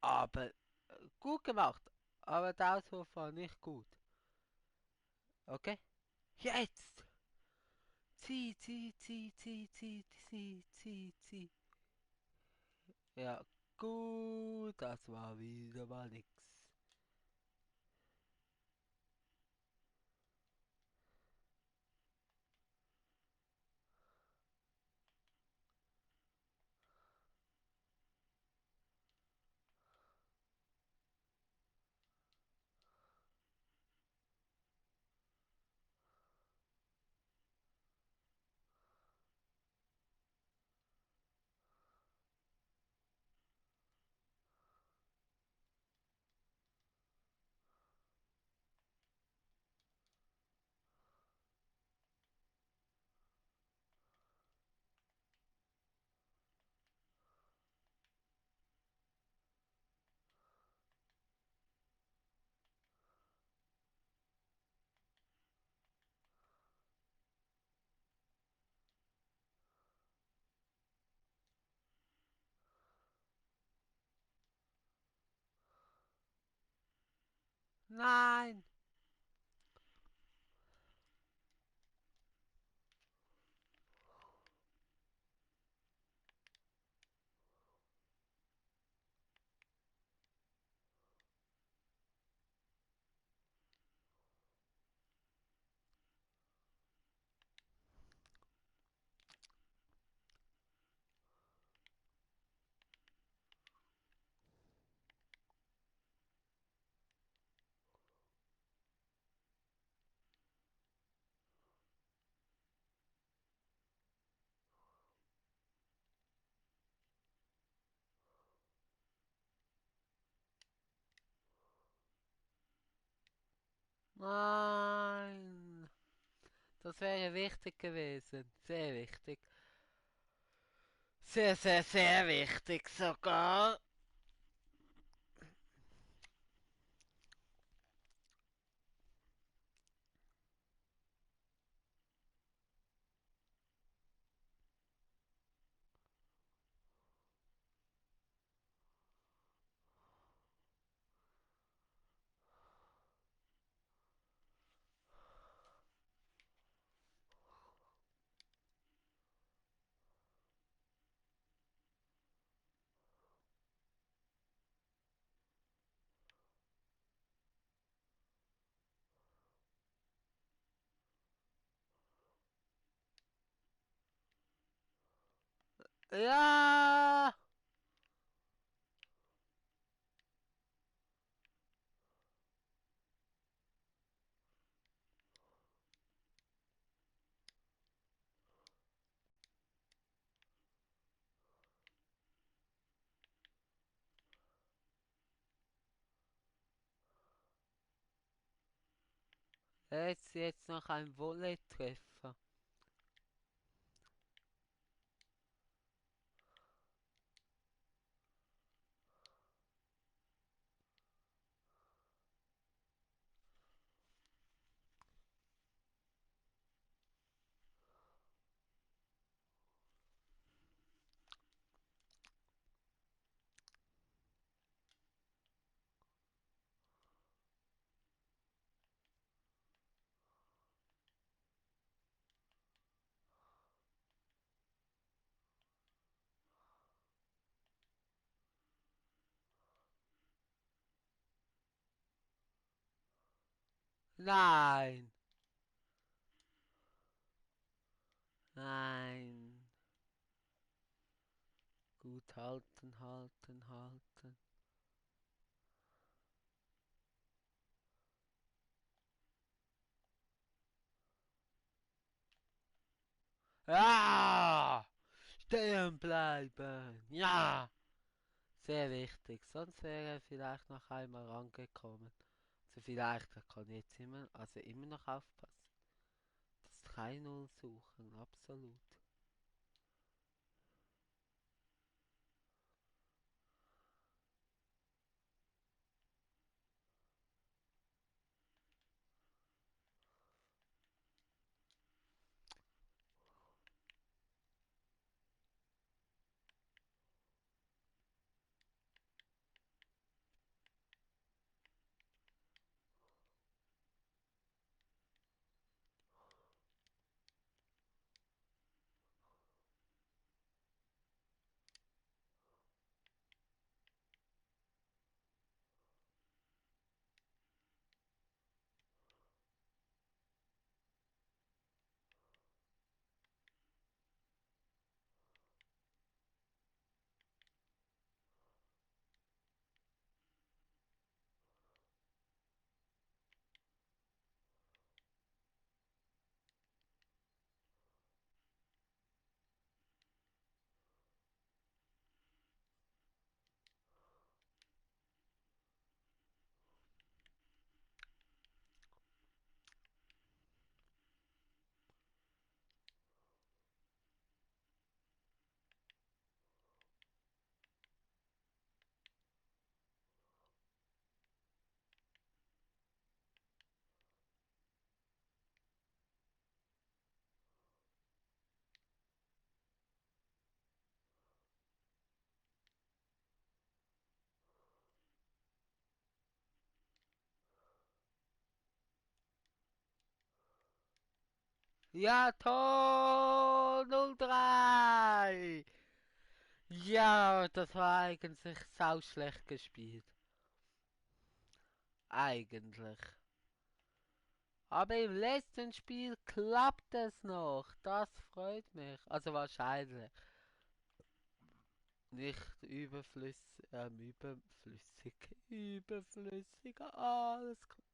Aber gut gemacht. Aber der Auswurf war nicht gut. Okay? Jetzt! Zieh, zieh, zieh, zieh, zieh, zieh, zieh, zieh. Ja, gut. Das war wieder mal nix. Nein! Nein! Das wäre wichtig gewesen. Sehr wichtig. Sehr, sehr, sehr wichtig sogar. Ja! Jetzt noch ein Volley-Treffer. Nein! Nein! Gut halten, halten, halten. Ja! Stehen bleiben! Ja! Sehr wichtig, sonst wäre er vielleicht noch einmal rangekommen. Also vielleicht, er kann jetzt immer noch aufpassen. Das 3-0 suchen, absolut. Ja, Tor 0-3! Ja, das war eigentlich sau schlecht gespielt. Eigentlich. Aber im letzten Spiel klappt es noch. Das freut mich. Also wahrscheinlich. Nicht überflüssig. Überflüssig. Alles klar.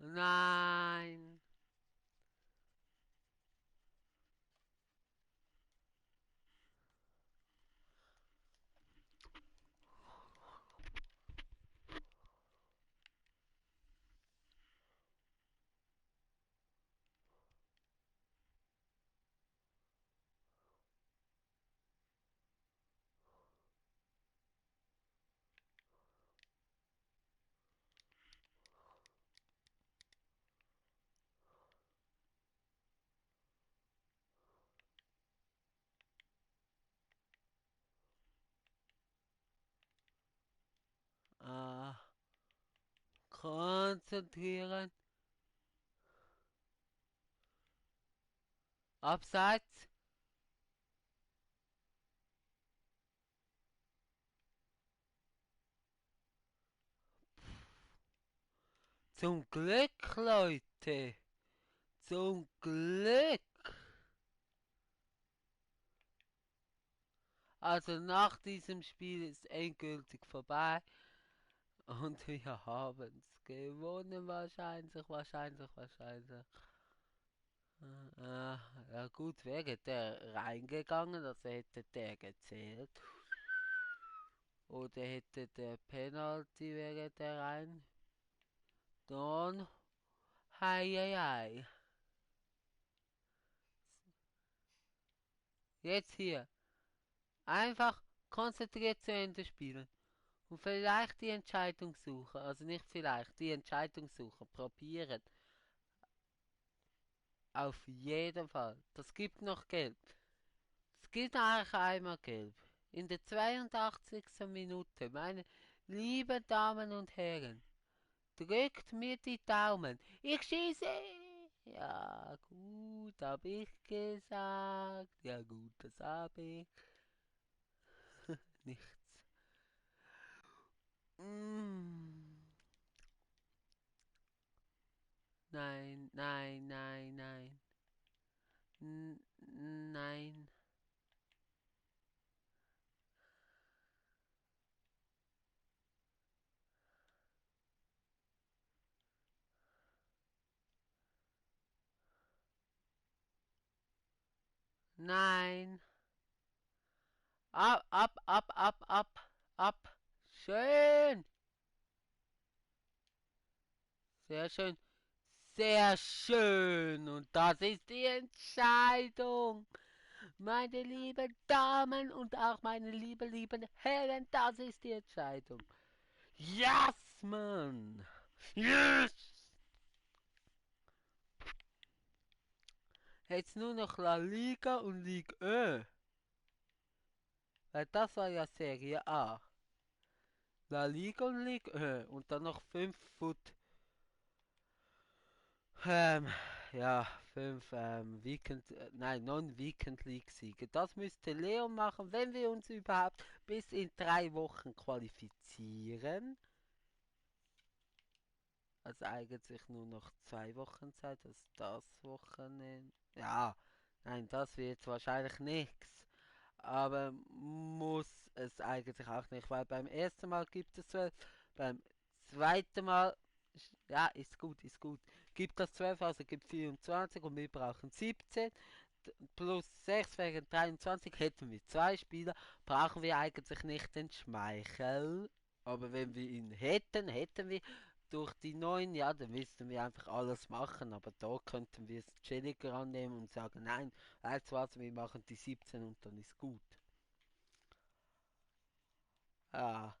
Nein. Ah, konzentrieren. Abseits. Zum Glück, Leute. Zum Glück. Also nach diesem Spiel ist endgültig vorbei. Und wir haben es gewonnen wahrscheinlich. Ja gut, wäre der reingegangen, also hätte der gezählt. Oder hätte der Penalty wäre der rein? Dann, hei, hei, hei. Jetzt hier. Einfach konzentriert zu Ende spielen. Und vielleicht die Entscheidung suchen. Also nicht vielleicht, die Entscheidung suchen. Probieren. Auf jeden Fall. Das gibt noch Gelb. Es gibt eigentlich einmal Gelb. In der 82. Minute, meine lieben Damen und Herren, drückt mir die Daumen. Ich schieße! Ja, gut, hab ich gesagt. Ja, gut, das hab ich. Nichts. Mm. Nein, nein, nein, nein. Nein. Nein. Ab, ab, ab, ab, ab, ab. Schön. Sehr schön. Sehr schön. Und das ist die Entscheidung. Meine lieben Damen und auch meine lieben Herren, das ist die Entscheidung. Yes, Mann. Yes. Jetzt nur noch La Liga und Ligue 1. Weil das war ja Serie A. La Liga und Ligue 1. Und dann noch 5 Foot. Ähm, ja, 5 Weekend, nein, Non-Weekend League-Siege. Das müsste Leon machen, wenn wir uns überhaupt bis in 3 Wochen qualifizieren. Also eigentlich nur noch 2 Wochen Zeit, also das Wochenende. Ja, nein, das wird wahrscheinlich nichts. Aber muss es eigentlich auch nicht, weil beim ersten Mal gibt es 12, beim zweiten Mal, ja, ist gut, ist gut, gibt das 12, also gibt 24 und wir brauchen 17. Plus 6 wären 23, hätten wir 2 Spieler, brauchen wir eigentlich nicht den Schmeichel. Aber wenn wir ihn hätten, hätten wir durch die 9, ja, dann müssten wir einfach alles machen. Aber da könnten wir es chilliger annehmen und sagen, nein, weißt du was, wir machen die 17 und dann ist gut. Ah,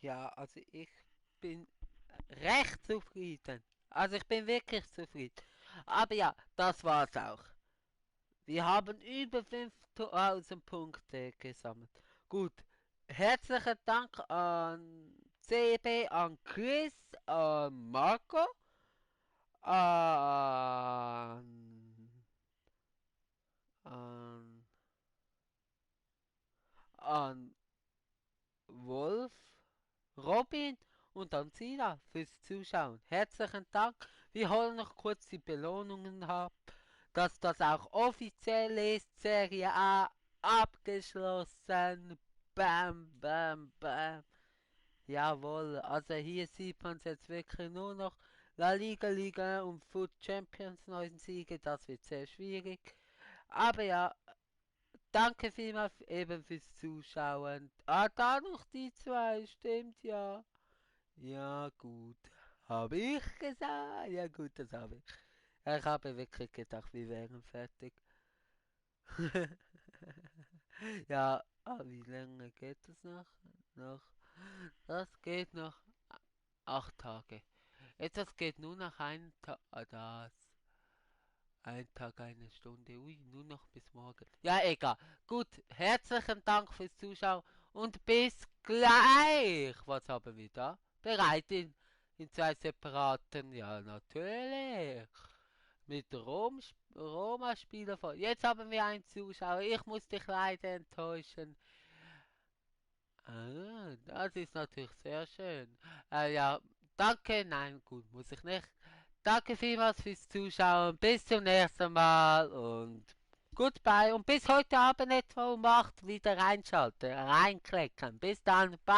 ja, also ich bin recht zufrieden. Also ich bin wirklich zufrieden. Aber ja, das war's auch. Wir haben über 5000 Punkte gesammelt. Gut, herzlichen Dank an CB, an Chris, an Marco, an, an, an Wolf, Robin und an Sina fürs Zuschauen. Herzlichen Dank. Wir holen noch kurz die Belohnungen ab, dass das auch offiziell ist. Serie A abgeschlossen. Bam, bam, bam. Jawohl, also hier sieht man es jetzt wirklich nur noch. La Liga, Liga und Foot Champions, 9 Siege, das wird sehr schwierig. Aber ja, danke vielmals eben fürs Zuschauen. Ah, da noch die 2, stimmt ja. Ja, gut. Habe ich gesagt? Ja, gut, das habe ich. Ich habe wirklich gedacht, wir wären fertig. Ja, wie lange geht das noch? Das geht noch 8 Tage. Jetzt, das geht nur noch ein Tag. Das. Ein Tag, eine Stunde. Ui, nur noch bis morgen. Ja, egal. Gut, herzlichen Dank fürs Zuschauen und bis gleich. Was haben wir da? Bereit in 2 separaten. Ja, natürlich. Mit Roma-Spieler vor. Jetzt haben wir einen Zuschauer. Ich muss dich leider enttäuschen. Ah, das ist natürlich sehr schön. Ja, danke. Nein, gut, muss ich nicht. Danke vielmals fürs Zuschauen. Bis zum nächsten Mal und goodbye. Und bis heute Abend etwa um 8 wieder reinschalten, reinklicken. Bis dann. Bye.